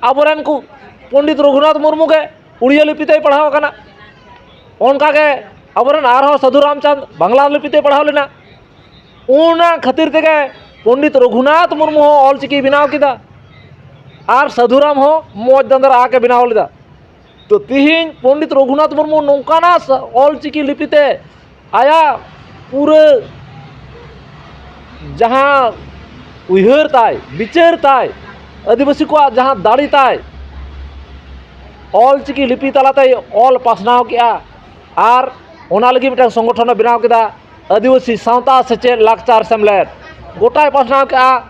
ᱟᱵᱚᱨᱮᱱ ᱠᱚ ᱯᱚᱱᱰᱤᱛ ᱨᱚᱜᱷᱩᱱᱟᱛᱷ ᱢᱩᱨᱢᱩ ᱜᱮ ᱩᱲᱤᱭᱟ ᱞᱤᱯᱤ ᱛᱮᱭ ᱯᱟᱲᱦᱟᱣ ᱟᱠᱟᱱᱟ᱾ ᱚᱱᱠᱟᱜᱮ ᱟᱵᱚᱨᱮᱱ ᱟᱨᱦᱚᱸ ᱥᱟᱹᱫᱷᱩ ᱨᱟᱢᱪᱟᱸᱫᱽ ᱵᱟᱝᱞᱟ ᱞᱤᱯᱤ ᱛᱮᱭ ᱯᱟᱲᱦᱟᱣ ᱞᱮᱱᱟ᱾ ᱚᱱᱟ ᱠᱷᱟᱹᱛᱤᱨ ᱛᱮᱜᱮ ᱯᱚᱱᱰᱤᱛ ᱨᱚᱜᱷᱩᱱᱟᱛᱷ ᱢᱩᱨᱢᱩ ᱦᱚᱸ ᱚᱞᱪᱤᱠᱤ ᱵᱮᱱᱟᱣ ᱠᱮᱫᱟ ᱟᱨ ᱥᱟᱹᱫᱷᱩᱨᱟᱢ ᱦᱚᱸ ᱢᱚᱡᱽ ᱫᱟᱸᱫᱟᱨ ᱟᱜ ᱮ ᱵᱮᱱᱟᱣ ᱞᱮᱫᱟ᱾ ᱛᱚ ᱛᱤᱦᱤᱧ ᱯᱚᱱᱰᱤᱛ ᱨᱚᱜᱷᱩᱱᱟᱛᱷ ᱢᱩᱨᱢᱩ ᱱᱚᱝᱠᱟᱱᱟᱜ ᱥᱟ- ᱚᱞᱪᱤᱠᱤ ᱞᱤᱯᱤᱛᱮ ᱟᱭᱟᱜ ᱯᱩᱨᱟᱹ ᱡᱟᱦᱟᱸ ᱩᱭᱦᱟᱹᱨ ᱛᱟᱭ, ᱵᱤᱪᱟᱹᱨ ᱛᱟᱭ, ᱟᱹᱫᱤᱵᱟᱹᱥᱤ ᱠᱚᱣᱟᱜ ᱡᱟᱦᱟᱸ ᱫᱟᱲᱮ ᱛᱟᱭ, ᱚᱞᱪᱤᱠᱤ ᱞᱤᱯᱤ ᱛᱟᱞᱟᱛᱮᱭ ᱚᱞ ᱯᱟᱥᱱᱟᱣ ᱠᱮᱜᱼᱟ ᱟᱨ ᱚᱱᱟ ᱞᱟᱹᱜᱤᱫ ᱢᱤᱫᱴᱟᱝ ᱥᱚᱝᱜᱚᱴᱷᱚᱱᱮ ᱵᱮᱱᱟᱣ ᱠᱮᱫᱟ, ᱟᱹᱫᱤᱵᱟᱹᱥᱤ ᱥᱟᱶᱛᱟ ᱥᱮᱪᱮᱫ ᱞᱟᱠᱪᱟᱨ ᱥᱮᱢᱞᱮᱫ᱾ ᱜᱚᱴᱟᱭ ᱯᱟᱥᱱᱟᱣ ᱠᱮᱜᱼᱟ,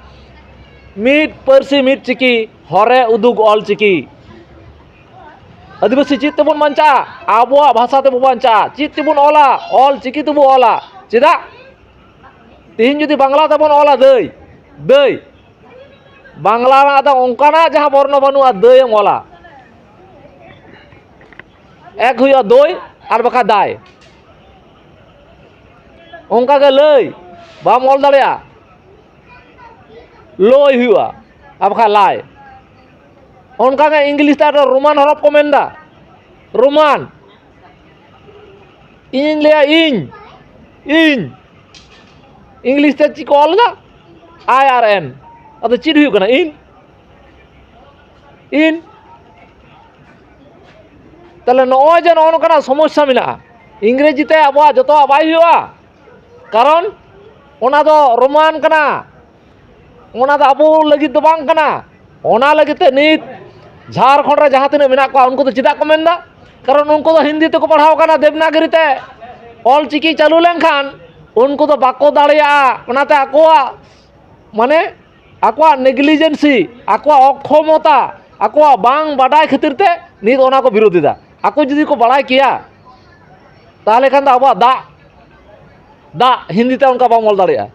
ᱢᱤᱫ ᱯᱟᱹᱨᱥᱤ ᱢᱤᱫ ᱪᱤᱠᱤ, ᱦᱚᱨᱮ ᱩᱫᱩᱜ ᱚᱞ ᱪᱤᱠᱤ᱾ ᱟᱹᱫᱤᱵᱟᱹᱥᱤ ᱪᱮᱫ ᱛᱮᱵᱚᱱ ᱵᱟᱧᱪᱟᱜᱼᱟ? ᱟᱵᱚᱣᱟᱜ ᱵᱷᱟᱥᱟ ᱛᱮᱵᱚᱱ ᱵᱟᱧᱪᱟᱜᱼᱟ᱾ ᱪᱮᱫ ᱛᱮᱵᱚᱱ ᱚᱞᱟ? ᱚᱞ ᱪᱤᱠᱤ ᱛᱮᱵᱚᱱ ᱚᱞᱟ᱾ ᱪᱮᱫᱟᱜ? ᱛᱮᱦᱮᱧ ᱡᱩᱫᱤ ᱵᱟᱝᱞᱟ ᱛᱮᱵᱚᱱ ᱚᱞᱟ ᱫᱟᱹᱭ, ᱫᱟᱹᱭ, ᱵᱟᱝᱞᱟ ᱨᱮᱱᱟᱜ ᱫᱚ ᱚᱱᱠᱟᱱᱟᱜ ᱡᱟᱦᱟᱸ ᱵᱚᱨᱱᱚ ᱵᱟᱹᱱᱩᱜᱼᱟ, ᱫᱟᱹᱭ ᱮᱢ ᱚᱞᱟ᱾ ᱮᱠ ᱦᱩᱭᱩᱜᱼᱟ ᱫᱳᱭ, ᱟᱨ ᱵᱟᱠᱷᱟᱡ ᱫᱟᱭ᱾ ᱚᱱᱠᱟᱜᱮ ᱞᱟᱹᱭ ᱵᱟᱢ ᱚᱞ ᱫᱟᱲᱮᱭᱟᱜᱼᱟ, ᱞᱚᱭ ᱦᱩᱭᱩᱜᱼᱟ, ᱟᱨ ᱵᱟᱠᱷᱟᱡ ᱞᱟᱭ᱾ ᱚᱱᱠᱟᱜᱮ ᱤᱝᱞᱤᱥ ᱛᱮ ᱟᱨᱚ ᱨᱳᱢᱟᱱ ᱦᱚᱨᱚᱯ ᱠᱚ ᱢᱮᱱᱫᱟ, ᱨᱳᱢᱟᱱ᱾ ᱤᱧᱤᱧ ᱞᱟᱹᱭᱟ ᱤᱧ, ᱤᱧ᱾ ᱤᱝᱞᱤᱥ ᱛᱮ ᱪᱮᱫ ᱠᱚ ᱚᱞ ᱮᱫᱟ? ᱟᱭ ᱟᱨ ᱮᱱ᱾ ᱟᱫᱚ ᱪᱮᱫ ᱦᱩᱭᱩᱜ ᱠᱟᱱᱟ? ᱤᱱ, ᱤᱱ᱾ ᱛᱟᱦᱞᱮ ᱱᱚᱜᱼᱚᱭ ᱡᱮ ᱱᱚᱜᱼᱚ ᱱᱚᱝᱠᱟᱱᱟᱜ ᱥᱚᱢᱚᱥᱥᱟ ᱢᱮᱱᱟᱜᱼᱟ, ᱤᱝᱨᱮᱡᱤ ᱛᱮ ᱟᱵᱚᱣᱟᱜ ᱡᱚᱛᱚᱣᱟᱜ ᱵᱟᱭ ᱦᱩᱭᱩᱜᱼᱟ, ᱠᱟᱨᱚᱱ ᱚᱱᱟ ᱫᱚ ᱨᱳᱢᱟᱱ ᱠᱟᱱᱟ, ᱚᱱᱟ ᱫᱚ ᱟᱵᱚ ᱞᱟᱹᱜᱤᱫ ᱫᱚ ᱵᱟᱝ ᱠᱟᱱᱟ᱾ ᱚᱱᱟ ᱞᱟᱹᱜᱤᱫ ᱛᱮ ᱱᱤᱛ ᱡᱷᱟᱲᱠᱷᱚᱸᱰ ᱨᱮ ᱡᱟᱦᱟᱸ ᱛᱤᱱᱟᱹᱜ ᱢᱮᱱᱟᱜ ᱠᱚᱣᱟ, ᱩᱱᱠᱩ ᱫᱚ ᱪᱮᱫᱟᱜ ᱠᱚ ᱢᱮᱱᱫᱟ? ᱠᱟᱨᱚᱱ ᱩᱱᱠᱩ ᱫᱚ ᱦᱤᱱᱫᱤ ᱛᱮᱠᱚ ᱯᱟᱲᱦᱟᱣ ᱠᱟᱱᱟ, ᱫᱮᱵᱽᱱᱟᱜᱤᱨᱤ ᱛᱮ᱾ ᱚᱞ ᱪᱤᱠᱤ ᱪᱟᱹᱞᱩ ᱞᱮᱱᱠᱷᱟᱱ ᱩᱱᱠᱩ ᱫᱚ ᱵᱟᱠᱚ ᱫᱟᱲᱮᱭᱟᱜᱼᱟ᱾ ᱚᱱᱟᱛᱮ ᱟᱠᱚᱣᱟᱜ, ᱢᱟᱱᱮ, ᱟᱠᱚᱣᱟᱜ ᱱᱮᱜᱽᱞᱤᱡᱮᱱᱥᱤ, ᱟᱠᱚᱣᱟᱜ ᱚᱠᱠᱷᱚᱢᱚᱛᱟ, ᱟᱠᱚᱣᱟᱜ ᱵᱟᱝ ᱵᱟᱰᱟᱭ ᱠᱷᱟᱹᱛᱤᱨ ᱛᱮ ᱱᱤᱛ ᱚᱱᱟ ᱠᱚ ᱵᱤᱨᱳᱫᱷ ᱮᱫᱟ᱾ ᱟᱠᱚ ᱡᱩᱫᱤ ᱠᱚ ᱵᱟᱲᱟᱭ ᱠᱮᱭᱟ, ᱛᱟᱦᱚᱞᱮ ᱠᱷᱟᱱ ᱫᱚ ᱟᱵᱚᱣᱟᱜ ᱫᱟᱜ, ᱫᱟᱜ ᱦᱤᱱᱫᱤ ᱛᱮ ᱚᱱᱠᱟ ᱵᱟᱢ ᱚᱞ ᱫᱟᱲᱮᱭᱟᱜᱼᱟ᱾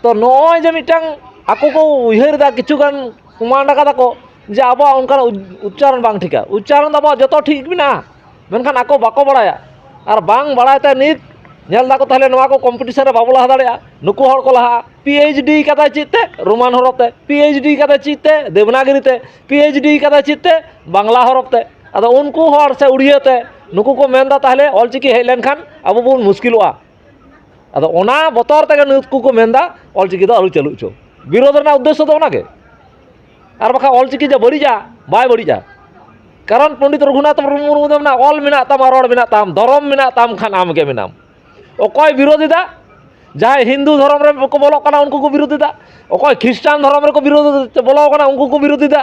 ᱛᱚ, ᱱᱚᱜᱼᱚᱭ ᱡᱮ ᱢᱤᱫᱴᱟᱝ ᱟᱠᱚ ᱠᱚ ᱩᱭᱦᱟᱹᱨ ᱮᱫᱟ, ᱠᱤᱪᱷᱩ ᱜᱟᱱ ᱠᱚᱢᱟᱱᱰ ᱟᱠᱟᱫᱟ ᱠᱚ ᱡᱮ ᱟᱵᱚᱣᱟᱜ ᱚᱱᱠᱟᱱᱟᱜ ᱩᱪ-, ᱩᱪᱪᱟᱨᱚᱱ ᱵᱟᱝ ᱴᱷᱤᱠᱟ᱾ ᱩᱪᱪᱟᱨᱚᱱ ᱫᱚ ᱟᱵᱚᱣᱟᱜ ᱡᱚᱛᱚ ᱴᱷᱤᱠ ᱢᱮᱱᱟᱜᱼᱟ, ᱢᱮᱱᱠᱷᱟᱱ ᱟᱠᱚ ᱵᱟᱠᱚ ᱵᱟᱲᱟᱭᱟ᱾ ᱟᱨ ᱵᱟᱝ ᱵᱟᱲᱟᱭ ᱛᱮ ᱱᱤᱛ ᱧᱮᱞ ᱫᱟᱠᱚ, ᱛᱟᱦᱚᱞᱮ ᱱᱚᱣᱟ ᱠᱚ ᱠᱚᱢᱯᱤᱴᱤᱥᱚᱱ ᱨᱮ ᱵᱟᱵᱚ ᱞᱟᱦᱟ ᱫᱟᱲᱮᱭᱟᱜᱼᱟ᱾ ᱱᱩᱠᱩ ᱦᱚᱲ ᱠᱚ ᱞᱟᱦᱟᱜᱼᱟ᱾ ᱯᱤ ᱮᱭᱤᱪ ᱰᱤ ᱠᱟᱫᱟᱭ ᱪᱮᱫ ᱛᱮ? ᱨᱳᱢᱟᱱ ᱦᱚᱨᱚᱯ ᱛᱮ᱾ ᱯᱤ ᱮᱭᱤᱪ ᱰᱤ ᱠᱟᱫᱟᱭ ᱪᱮᱫ ᱛᱮ? ᱫᱮᱵᱽᱱᱟᱜᱤᱨᱤ ᱛᱮ᱾ ᱯᱤ ᱮᱭᱤᱪ ᱰᱤ ᱠᱟᱫᱟᱭ ᱪᱮᱫ ᱛᱮ? ᱵᱟᱝᱞᱟ ᱦᱚᱨᱚᱯ ᱛᱮ᱾ ᱟᱫᱚ ᱩᱱᱠᱩ ᱦᱚᱲ ᱥᱮ ᱩᱲᱤᱭᱟᱹ ᱛᱮ, ᱱᱩᱠᱩ ᱠᱚ ᱢᱮᱱᱫᱟ, ᱛᱟᱦᱚᱞᱮ ᱚᱞᱪᱤᱠᱤ ᱦᱮᱡ ᱞᱮᱱᱠᱷᱟᱱ ᱟᱵᱚ ᱵᱚᱱ ᱢᱩᱥᱠᱤᱞᱚᱜᱼᱟ᱾ ᱟᱫᱚ ᱚᱱᱟ ᱵᱚᱛᱚᱨ ᱛᱮᱜᱮ ᱱᱩᱠᱩ ᱠᱚ ᱢᱮᱱᱫᱟ ᱚᱞᱪᱤᱠᱤ ᱫᱚ ᱟᱞᱚ ᱪᱟᱹᱞᱩ ᱦᱚᱪᱚ᱾ ᱵᱤᱨᱳᱫᱷ ᱨᱮᱱᱟᱜ ᱩᱫᱽᱫᱮᱥᱥᱚ ᱫᱚ ᱚᱱᱟᱜᱮ᱾ ᱟᱨ ᱵᱟᱠᱷᱟᱱ ᱚᱞᱪᱤᱠᱤ ᱡᱮ ᱵᱟᱹᱲᱤᱡᱟ, ᱵᱟᱭ ᱵᱟᱹᱲᱤᱡᱟ᱾ ᱠᱟᱨᱚᱱ ᱯᱚᱱᱰᱤᱛ ᱨᱚᱜᱷᱩᱱᱟᱛᱷ ᱢᱩᱨᱢᱩ ᱫᱚ ᱢᱮᱱᱟ, "ᱚᱞ ᱢᱮᱱᱟᱜ ᱛᱟᱢᱟ, ᱨᱚᱲ ᱢᱮᱱᱟᱜ ᱛᱟᱢ, ᱫᱷᱚᱨᱚᱢ ᱢᱮᱱᱟᱜ ᱛᱟᱢ ᱠᱷᱟᱱ ᱟᱢ ᱜᱮ ᱢᱮᱱᱟᱢ᱾ ᱚᱠᱚᱭ ᱵᱤᱨᱳᱫᱷ ᱮᱫᱟ? ᱡᱟᱦᱟᱸᱭ ᱦᱤᱱᱫᱩ ᱫᱷᱚᱨᱚᱢ ᱨᱮ ᱠᱚ ᱵᱚᱞᱚᱜ ᱠᱟᱱᱟ, ᱩᱱᱠᱩ ᱠᱚ ᱵᱤᱨᱳᱫᱷ ᱮᱫᱟ᱾ ᱚᱠᱚᱭ ᱠᱷᱨᱤᱥᱴᱟᱱ ᱫᱷᱚᱨᱚᱢ ᱨᱮᱠᱚ ᱵᱤᱨᱳᱫᱷ, ᱵᱚᱞᱚ ᱠᱟᱱᱟ, ᱩᱱᱠᱩ ᱠᱚ ᱵᱤᱨᱳᱫᱷ ᱮᱫᱟ᱾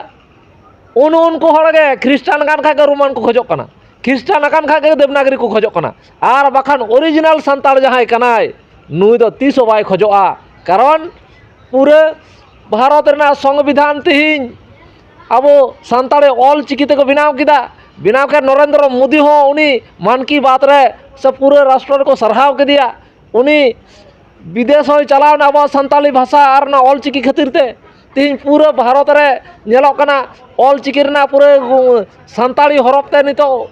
ᱩᱱ ᱩᱱᱠᱩ ᱦᱚᱲ ᱜᱮ ᱠᱷᱨᱤᱥᱴᱟᱱ ᱠᱟᱱ ᱠᱷᱟᱡ ᱜᱮ ᱨᱳᱢᱟᱱ ᱠᱚ ᱠᱷᱚᱡᱚᱜ ᱠᱟᱱᱟ, ᱠᱷᱨᱤᱥᱴᱟᱱ ᱟᱠᱟᱱ ᱠᱷᱟᱡ ᱜᱮ ᱫᱮᱵᱽᱱᱟᱜᱽᱨᱤ ᱠᱚ ᱠᱷᱚᱡᱚᱜ ᱠᱟᱱᱟ᱾ ᱟᱨ ᱵᱟᱠᱷᱟᱱ ᱚᱨᱤᱡᱤᱱᱟᱞ ᱥᱟᱱᱛᱟᱲ ᱡᱟᱦᱟᱸᱭ ᱠᱟᱱᱟᱭ, ᱱᱩᱭ ᱫᱚ ᱛᱤᱥ ᱦᱚᱸ ᱵᱟᱭ ᱠᱷᱚᱡᱚᱜᱼᱟ᱾ ᱠᱟᱨᱚᱱ ᱯᱩᱨᱟᱹ ᱵᱷᱟᱨᱚᱛ ᱨᱮᱱᱟᱜ ᱥᱚᱝᱵᱤᱫᱷᱟᱱ ᱛᱮᱦᱮᱧ ᱟᱵᱚ ᱥᱟᱱᱛᱟᱲᱤ ᱚᱞ ᱪᱤᱠᱤ ᱛᱮᱠᱚ ᱵᱮᱱᱟᱣ ᱠᱮᱫᱟ᱾ ᱵᱮᱱᱟᱣ ᱠᱮᱫ ᱱᱚᱨᱮᱱᱫᱨᱚ ᱢᱳᱫᱤ ᱦᱚᱸ ᱩᱱᱤ ᱢᱟᱱ ᱠᱤ ᱵᱟᱛ ᱨᱮ ᱥᱮ ᱯᱩᱨᱟᱹ ᱨᱟᱥᱴᱨᱚ ᱨᱮᱠᱚ ᱥᱟᱨᱦᱟᱣ ᱠᱮᱫᱮᱭᱟ᱾ ᱩᱱᱤ ᱵᱤᱫᱮᱥ ᱦᱚᱸᱭ ᱪᱟᱞᱟᱣ ᱮᱱᱟ ᱟᱵᱚᱣᱟᱜ ᱥᱟᱱᱛᱟᱲᱤ ᱵᱷᱟᱥᱟ ᱟᱨ ᱚᱱᱟ ᱚᱞ ᱪᱤᱠᱤ ᱠᱷᱟᱹᱛᱤᱨ ᱛᱮ᱾ ᱛᱮᱦᱮᱧ ᱯᱩᱨᱟᱹ ᱵᱷᱟᱨᱚᱛ ᱨᱮ ᱧᱮᱞᱚᱜ ᱠᱟᱱᱟ, ᱚᱞ ᱪᱤᱠᱤ ᱨᱮᱱᱟᱜ ᱯᱩᱨᱟᱹ ᱥᱟᱱᱛᱟᱲᱤ ᱦᱚᱨᱚᱯ ᱛᱮ ᱱᱤᱛᱚᱜ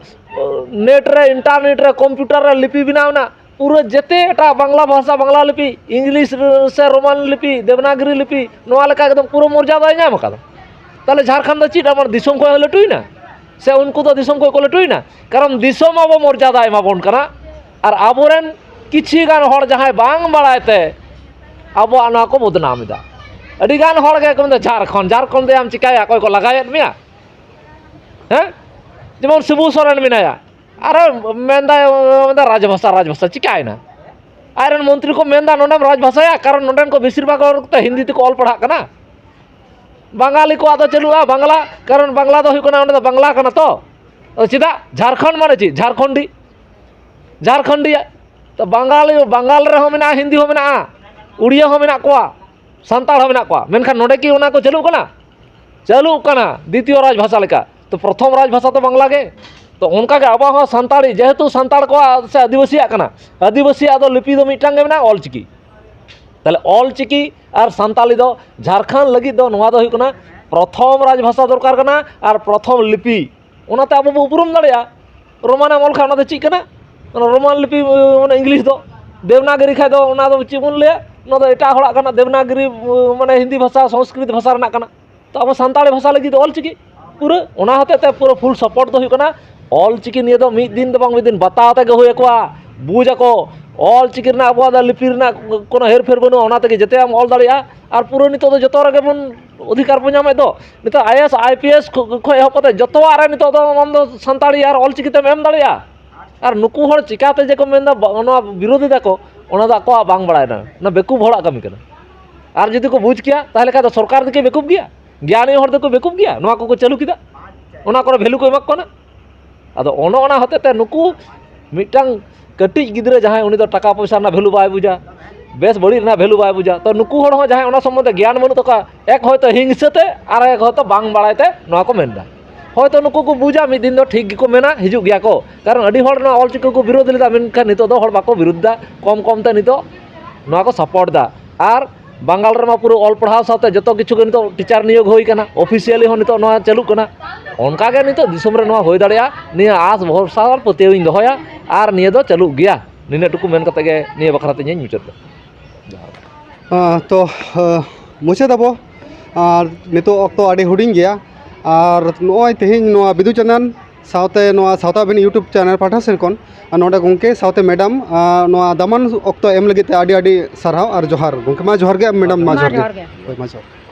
ᱱᱮᱴ ᱨᱮ, ᱤᱱᱴᱟᱨᱱᱮᱴ ᱨᱮ, ᱠᱚᱢᱯᱤᱭᱩᱴᱟᱨ ᱨᱮ ᱞᱤᱯᱤ ᱵᱮᱱᱟᱣ ᱮᱱᱟ᱾ ᱯᱩᱨᱟᱹ ᱡᱮᱛᱮ ᱮᱴᱟᱜ ᱵᱟᱝᱞᱟ ᱵᱷᱟᱥᱟ, ᱵᱟᱝᱞᱟ ᱞᱤᱯᱤ, ᱤᱝᱞᱤᱥ ᱥᱮ ᱨᱳᱢᱟᱱ ᱞᱤᱯᱤ, ᱫᱮᱵᱽᱱᱟᱜᱽᱨᱤ ᱞᱤᱯᱤ, ᱱᱚᱣᱟ ᱞᱮᱠᱟ ᱮᱠᱫᱚᱢ ᱯᱩᱨᱟᱹ ᱢᱚᱨᱡᱟᱫᱟᱭ ᱧᱟᱢ ᱟᱠᱟᱫᱟ᱾ ᱛᱟᱦᱚᱞᱮ ᱡᱷᱟᱲᱠᱷᱚᱸᱰ ᱫᱚ ᱪᱮᱫ ᱟᱵᱟᱨ ᱫᱤᱥᱚᱢ ᱠᱷᱚᱱ ᱦᱚᱸ ᱞᱟᱹᱴᱩᱭᱮᱱᱟ? ᱥᱮ ᱩᱱᱠᱩ ᱫᱚ ᱫᱤᱥᱚᱢ ᱠᱷᱚᱱ ᱠᱚ ᱞᱟᱹᱴᱩᱭᱮᱱᱟ? ᱠᱟᱨᱚᱱ ᱫᱤᱥᱚᱢ ᱟᱵᱚ ᱢᱚᱨᱡᱟᱫᱟᱭ ᱮᱢᱟ ᱵᱚᱱ ᱠᱟᱱᱟ, ᱟᱨ ᱟᱵᱚᱨᱮᱱ ᱠᱤᱪᱷᱤ ᱜᱟᱱ ᱦᱚᱲ ᱡᱟᱦᱟᱸᱭ ᱵᱟᱝ ᱵᱟᱲᱟᱭ ᱛᱮ ᱟᱵᱚᱣᱟᱜ ᱱᱚᱣᱟ ᱠᱚ ᱵᱚᱫᱱᱟᱢ ᱮᱫᱟ᱾ ᱟᱹᱰᱤ ᱜᱟᱱ ᱦᱚᱲ ᱜᱮ ᱠᱚ ᱢᱮᱱᱫᱟ, "ᱡᱷᱟᱲᱠᱷᱚᱸᱰ, ᱡᱷᱟᱲᱠᱷᱚᱸᱰ ᱫᱚᱭᱟᱢ ᱪᱤᱠᱟᱹᱭᱟ? ᱚᱠᱚᱭ ᱠᱚ ᱞᱟᱜᱟᱭᱮᱫ ᱢᱮᱭᱟ?" ᱦᱮᱸ? ᱡᱮᱢᱚᱱ ᱥᱤᱵᱩ ᱥᱚᱨᱮᱱ ᱢᱮᱱᱟᱭᱟ, ᱟᱨᱚ ᱢᱮᱱᱫᱟᱭ, ᱢᱮᱱᱫᱟ ᱨᱟᱡᱽᱵᱷᱟᱥᱟ, ᱨᱟᱡᱽᱵᱷᱟᱥᱟ᱾ ᱪᱤᱠᱟᱭᱮᱱᱟ? ᱟᱡᱨᱮᱱ ᱢᱚᱱᱛᱨᱤ ᱠᱚ ᱢᱮᱱᱫᱟ ᱱᱚᱰᱮᱢ ᱨᱟᱡᱽ ᱵᱷᱟᱥᱟᱭᱟ, ᱠᱟᱨᱚᱱ ᱱᱚᱰᱮᱱ ᱠᱚ ᱵᱮᱥᱤᱨ ᱵᱷᱟᱜᱽ ᱦᱚᱲ ᱛᱮ ᱦᱤᱱᱫᱤ ᱛᱮᱠᱚ ᱚᱞ ᱯᱟᱲᱦᱟᱜ ᱠᱟᱱᱟ᱾ ᱵᱟᱝᱜᱟᱞᱤ ᱠᱚᱣᱟᱜ ᱫᱚ ᱪᱟᱹᱞᱩᱜᱼᱟ ᱵᱟᱝᱞᱟ, ᱠᱟᱨᱚᱱ ᱵᱟᱝᱞᱟ ᱫᱚ ᱦᱩᱭᱩᱜ ᱠᱟᱱᱟ, ᱚᱸᱰᱮ ᱫᱚ ᱵᱟᱝᱞᱟ ᱠᱟᱱᱟ ᱛᱚ᱾ ᱟᱫᱚ ᱪᱮᱫᱟᱜ? ᱡᱷᱟᱲᱠᱷᱚᱸᱰ ᱢᱟᱱᱮ ᱪᱮᱫ? ᱡᱷᱟᱲᱠᱷᱚᱸᱰᱤ, ᱡᱷᱟᱲᱠᱷᱚᱸᱰᱤᱭᱟ᱾ ᱛᱚ ᱵᱟᱝᱜᱟᱞᱤ, ᱵᱟᱝᱜᱟᱞ ᱨᱮᱦᱚᱸ ᱢᱮᱱᱟᱜᱼᱟ, ᱦᱤᱱᱫᱤ ᱦᱚᱸ ᱢᱮᱱᱟᱜᱼᱟ, ᱩᱲᱤᱭᱟ ᱦᱚᱸ ᱢᱮᱱᱟᱜ ᱠᱚᱣᱟ, ᱥᱟᱱᱛᱟᱲ ᱦᱚᱸ ᱢᱮᱱᱟᱜ ᱠᱚᱣᱟ, ᱢᱮᱱᱠᱷᱟᱱ ᱱᱚᱰᱮ ᱠᱤ ᱚᱱᱟ ᱠᱚ ᱪᱟᱹᱞᱩᱜ ᱠᱟᱱᱟ? ᱪᱟᱹᱞᱩᱜ ᱠᱟᱱᱟ ᱫᱤᱛᱤᱭᱚ ᱨᱟᱡᱽ ᱵᱷᱟᱥᱟ ᱞᱮᱠᱟ᱾ ᱛᱚ ᱯᱨᱚᱛᱷᱚᱢ ᱨᱟᱡᱽ ᱵᱷᱟᱥᱟ ᱫᱚ ᱵᱟᱝᱞᱟ ᱜᱮ᱾ ᱛᱚ ᱚᱱᱠᱟ ᱜᱮ ᱟᱵᱚᱣᱟᱜ ᱦᱚᱸ ᱥᱟᱱᱛᱟᱲᱤ, ᱡᱮᱦᱮᱛᱩ ᱥᱟᱱᱛᱟᱲ ᱠᱚᱣᱟᱜ ᱥᱮ ᱟᱹᱫᱤᱵᱟᱹᱥᱤᱭᱟᱜ ᱠᱟᱱᱟ, ᱟᱹᱫᱤᱵᱟᱹᱥᱤᱭᱟᱜ ᱫᱚ ᱞᱤᱯᱤ ᱫᱚ ᱢᱤᱫᱴᱟᱝ ᱜᱮ ᱢᱮᱱᱟᱜᱼᱟ, ᱚᱞ ᱪᱤᱠᱤ᱾ ᱛᱟᱦᱞᱮ ᱚᱞ ᱪᱤᱠᱤ ᱟᱨ ᱥᱟᱱᱛᱟᱲᱤ ᱫᱚ ᱡᱷᱟᱲᱠᱷᱚᱸᱰ ᱞᱟᱹᱜᱤᱫ ᱫᱚ ᱱᱚᱣᱟ ᱫᱚ ᱦᱩᱭᱩᱜ ᱠᱟᱱᱟ ᱯᱨᱚᱛᱷᱚᱢ ᱨᱟᱡᱽ ᱵᱷᱟᱥᱟ ᱫᱚᱨᱠᱟᱨ ᱠᱟᱱᱟ ᱟᱨ ᱯᱨᱚᱛᱷᱚᱢ ᱞᱤᱯᱤ᱾ ᱚᱱᱟᱛᱮ ᱟᱵᱚ ᱵᱚ ᱩᱯᱨᱩᱢ ᱫᱟᱲᱮᱭᱟᱜᱼᱟ᱾ ᱨᱳᱢᱟᱱ ᱮᱢ ᱚᱞ ᱠᱷᱟᱱ ᱚᱱᱟ ᱫᱚ ᱪᱮᱫ ᱠᱟᱱᱟ? ᱚᱱᱟ ᱨᱳᱢᱟᱱ ᱞᱤᱯᱤ, ᱚᱱᱟ ᱤᱝᱞᱤᱥ ᱫᱚ᱾ ᱫᱮᱵᱽᱱᱟᱜᱽᱨᱤ ᱠᱷᱟᱱ ᱫᱚ ᱚᱱᱟ ᱫᱚ ᱪᱮᱫ ᱵᱚᱱ ᱞᱟᱹᱭᱟ? ᱚᱱᱟ ᱫᱚ ᱮᱴᱟᱜ ᱦᱚᱲᱟᱜ ᱠᱟᱱᱟ᱾ ᱫᱮᱵᱽᱱᱟᱜᱽᱨᱤ, ᱢᱟᱱᱮ ᱦᱤᱱᱫᱤ ᱵᱷᱟᱥᱟ, ᱥᱚᱝᱥᱠᱨᱤᱛ ᱵᱷᱟᱥᱟ ᱨᱮᱱᱟᱜ ᱠᱟᱱᱟ᱾ ᱛᱚ ᱟᱵᱚ ᱥᱟᱱᱛᱟᱲᱤ ᱵᱷᱟᱥᱟ ᱞᱟᱹᱜᱤᱫ ᱫᱚ ᱚᱞ ᱪᱤᱠᱤ ᱯᱩᱨᱟᱹ᱾ ᱚᱱᱟ ᱦᱚᱛᱮᱡ ᱛᱮ ᱯᱩᱨᱟᱹ ᱯᱷᱩᱞ ᱥᱟᱯᱳᱨᱴ ᱫᱚ ᱦᱩᱭᱩᱜ ᱠᱟᱱᱟ ᱚᱞ ᱪᱤᱠᱤ᱾ ᱱᱤᱭᱟᱹ ᱫᱚ ᱢᱤᱫ ᱫᱤᱱ ᱫᱚ ᱵᱟᱝ, ᱢᱤᱫ ᱫᱤᱱ ᱵᱟᱛᱟᱣ ᱛᱮᱜᱮ ᱦᱩᱭ ᱟᱠᱚᱣᱟ, ᱵᱩᱡᱽ ᱟᱠᱚ᱾ ᱚᱞ ᱪᱤᱠᱤ ᱨᱮᱱᱟᱜ ᱟᱵᱚᱣᱟᱜ ᱫᱚ ᱞᱤᱯᱤ ᱨᱮᱱᱟᱜ ᱠᱳᱱᱳ ᱦᱮᱨᱯᱷᱮᱨ ᱵᱟᱹᱱᱩᱜᱼᱟ, ᱚᱱᱟ ᱛᱮᱜᱮ ᱡᱮᱛᱮᱭᱟᱜ ᱮᱢ ᱚᱞ ᱫᱟᱲᱮᱭᱟᱜᱼᱟ᱾ ᱟᱨ ᱯᱩᱨᱟᱹ ᱱᱤᱛᱚᱜ ᱫᱚ ᱡᱚᱛᱚ ᱨᱮᱜᱮ ᱵᱚᱱ ᱚᱫᱷᱤᱠᱟᱨ ᱵᱚᱱ ᱧᱟᱢᱮᱫ ᱫᱚ᱾ ᱱᱤᱛᱚᱜ I A S, I P S ᱠᱷᱚ-, ᱠᱷᱚᱡ ᱮᱦᱚᱵ ᱠᱟᱛᱮ ᱡᱚᱛᱚᱣᱟᱜ ᱨᱮ ᱱᱤᱛᱚᱜ ᱫᱚ ᱟᱢ ᱫᱚ ᱥᱟᱱᱛᱟᱲᱤ ᱟᱨ ᱚᱞ ᱪᱤᱠᱤ ᱛᱮᱢ ᱮᱢ ᱫᱟᱲᱮᱭᱟᱜᱼᱟ᱾ ᱟᱨ ᱱᱩᱠᱩ ᱦᱚᱲ ᱪᱤᱠᱟᱹᱛᱮ ᱡᱮ ᱠᱚ ᱢᱮᱱᱫᱟ ᱵᱟ-, ᱱᱚᱣᱟ ᱵᱤᱨᱳᱫᱷ ᱮᱫᱟ ᱠᱚ, ᱚᱱᱟ ᱫᱚ ᱟᱠᱚᱣᱟᱜ ᱵᱟᱝ ᱵᱟᱲᱟᱭ ᱠᱟᱱᱟ, ᱚᱱᱟ ᱵᱮᱠᱩᱵ ᱦᱚᱲᱟᱜ ᱠᱟᱹᱢᱤ ᱠᱟᱱᱟ᱾ ᱟᱨ ᱡᱩᱫᱤ ᱠᱚ ᱵᱩᱡᱽ ᱠᱮᱭᱟ, ᱛᱟᱦᱚᱞᱮ ᱠᱷᱟᱱ ᱫᱚ ᱥᱚᱨᱠᱟᱨ ᱫᱚᱠᱤ ᱵᱮᱠᱩᱵ ᱜᱮᱭᱟ? ᱜᱮᱭᱟᱱᱤ ᱦᱚᱲ ᱫᱚᱠᱚ ᱵᱮᱠᱩᱵ ᱜᱮᱭᱟ? ᱱᱚᱣᱟ ᱠᱚᱠᱚ ᱪᱟᱹᱞᱩ ᱠᱮᱫᱟ, ᱚᱱᱟ ᱠᱚᱨᱮ ᱵᱷᱮᱞᱩ ᱠᱚ ᱮᱢᱟ ᱠᱚ ᱠᱟᱱᱟ᱾ ᱟᱫᱚ ᱚᱱᱮ ᱚᱱᱟ ᱦᱚᱛᱮᱡ ᱛᱮ ᱱᱩᱠᱩ ᱢᱤᱫᱴᱟᱝ ᱠᱟᱹᱴᱤᱡ ᱜᱤᱫᱽᱨᱟᱹ ᱡᱟᱦᱟᱸᱭ, ᱩᱱᱤ ᱫᱚ ᱴᱟᱠᱟ ᱯᱚᱭᱥᱟ ᱨᱮᱱᱟᱜ ᱵᱷᱮᱞᱩ ᱵᱟᱭ ᱵᱩᱡᱟ, ᱵᱮᱥ ᱵᱟᱹᱲᱤᱡ ᱨᱮᱱᱟᱜ ᱵᱷᱮᱞᱩ ᱵᱟᱭ ᱵᱩᱡᱟ᱾ ᱛᱚ ᱱᱩᱠᱩ ᱦᱚᱲ ᱦᱚᱸ ᱡᱟᱦᱟᱸᱭ ᱚᱱᱟ ᱥᱚᱢᱵᱚᱱᱫᱷᱮ ᱜᱮᱭᱟᱱ ᱵᱟᱹᱱᱩᱜ ᱛᱟᱠᱚᱣᱟ, ᱮᱠ ᱦᱚᱭᱛᱳ ᱦᱤᱝᱥᱟᱹ ᱛᱮ, ᱟᱨ ᱮᱠ ᱦᱚᱭᱛᱳ ᱵᱟᱝ ᱵᱟᱲᱟᱭ ᱛᱮ ᱱᱚᱣᱟ ᱠᱚ ᱢᱮᱱᱫᱟ᱾ ᱦᱚᱭᱛᱳ ᱱᱩᱠᱩ ᱠᱚ ᱵᱩᱡᱟ ᱢᱤᱫ ᱫᱤᱱ ᱫᱚ ᱴᱷᱤᱠ ᱜᱮᱠᱚ ᱢᱮᱱᱟ, ᱦᱤᱡᱩᱜ ᱜᱮᱭᱟ ᱠᱚ, ᱠᱟᱨᱚᱱ ᱟᱹᱰᱤ ᱦᱚᱲ ᱱᱚᱣᱟ ᱚᱞᱪᱤᱠᱤ ᱠᱚ ᱵᱤᱨᱳᱫᱷ ᱞᱮᱫᱟ, ᱢᱮᱱᱠᱷᱟᱱ ᱱᱤᱛᱚᱜ ᱫᱚ ᱦᱚᱲ ᱵᱟᱠᱚ ᱵᱤᱨᱳᱫᱷ ᱫᱟ, ᱠᱚᱢ ᱠᱚᱢ ᱛᱮ ᱱᱤᱛᱚᱜ ᱱᱚᱣᱟ ᱠᱚ ᱥᱟᱯᱳᱨᱴ ᱫᱟ᱾ ᱟᱨ ᱵᱟᱝᱜᱟᱞ ᱨᱮᱢᱟ ᱯᱩᱨᱟᱹ ᱚᱞ ᱯᱟᱲᱦᱟᱣ ᱥᱟᱶᱛᱮ ᱡᱚᱛᱚ ᱠᱤᱪᱷᱩ ᱜᱮ ᱱᱤᱛᱚᱜ ᱴᱤᱪᱟᱨ ᱱᱤᱭᱳᱜᱽ ᱦᱩᱭ ᱠᱟᱱᱟ, ᱚᱯᱷᱤᱥᱤᱭᱟᱞᱤ ᱦᱚᱸ ᱱᱤᱛᱚᱜ ᱱᱚᱣᱟ ᱪᱟᱹᱞᱩᱜ ᱠᱟᱱᱟ᱾ ᱚᱱᱠᱟ ᱜᱮ ᱱᱤᱛᱚᱜ ᱫᱤᱥᱚᱢ ᱨᱮ ᱱᱚᱣᱟ ᱦᱩᱭ ᱫᱟᱲᱮᱭᱟᱜᱼᱟ, ᱱᱤᱭᱟᱹ ᱟᱸᱥ ᱵᱷᱚᱨᱥᱟ ᱟᱨ ᱯᱟᱹᱛᱭᱟᱹᱣ ᱤᱧ ᱫᱚᱦᱚᱭᱟ᱾ ᱟᱨ ᱱᱤᱭᱟᱹ ᱫᱚ ᱪᱟᱹᱞᱩᱜ ᱜᱮᱭᱟ᱾ ᱱᱤᱱᱟᱹᱜ ᱴᱩᱠᱩ ᱢᱮᱱ ᱠᱟᱛᱮ ᱜᱮ ᱱᱤᱭᱟᱹ ᱵᱟᱠᱷᱨᱟ ᱛᱮ ᱤᱧᱤᱧ ᱢᱩᱪᱟᱹᱫ ᱫᱟ᱾ ᱡᱚᱦᱟᱨ᱾ ᱟᱸ, ᱛᱚ, ᱟᱸ, ᱢᱩᱪᱟᱹᱫ ᱟᱵᱚ᱾ ᱟᱨ ᱱᱤᱛᱚᱜ ᱚᱠᱛᱚ ᱟᱹᱰᱤ ᱦᱩᱰᱤᱧ ᱜᱮᱭᱟ᱾ ᱟᱨ ᱱᱚᱜᱼᱚᱭ ᱛᱮᱦᱮᱧ ᱱᱚᱣᱟ ᱵᱤᱫᱩ ᱪᱟᱸᱫᱟᱱ ᱥᱟᱶᱛᱮ ᱱᱚᱣᱟ ᱥᱟᱶᱛᱟ ᱵᱤᱱ YouTube ᱪᱮᱱᱮᱞ ᱯᱟᱦᱴᱟ ᱥᱮᱫ ᱠᱷᱚᱱ, ᱟᱨ ᱱᱚᱰᱮ ᱜᱚᱢᱠᱮ ᱥᱟᱶᱛᱮ ᱢᱮᱰᱟᱢ, ᱟᱨ ᱱᱚᱣᱟ ᱫᱟᱢᱟᱱ ᱚᱠᱛᱚ ᱮᱢ ᱞᱟᱹᱜᱤᱫ ᱛᱮ ᱟᱹᱰᱤ ᱟᱹᱰᱤ ᱥᱟᱨᱦᱟᱣ ᱟᱨ ᱡᱚᱦᱟᱨ᱾ ᱜᱚᱢᱠᱮ, ᱢᱟ ᱡᱚᱦᱟᱨ ᱜᱮ᱾ ᱢᱮᱰᱟᱢ, ᱢᱟ ᱢᱟ ᱡᱚᱦᱟᱨ ᱜᱮ᱾ ᱡᱚᱦᱟᱨ ᱜᱮ᱾ ᱦᱳᱭ, ᱢᱟ ᱡᱚᱦᱟᱨ᱾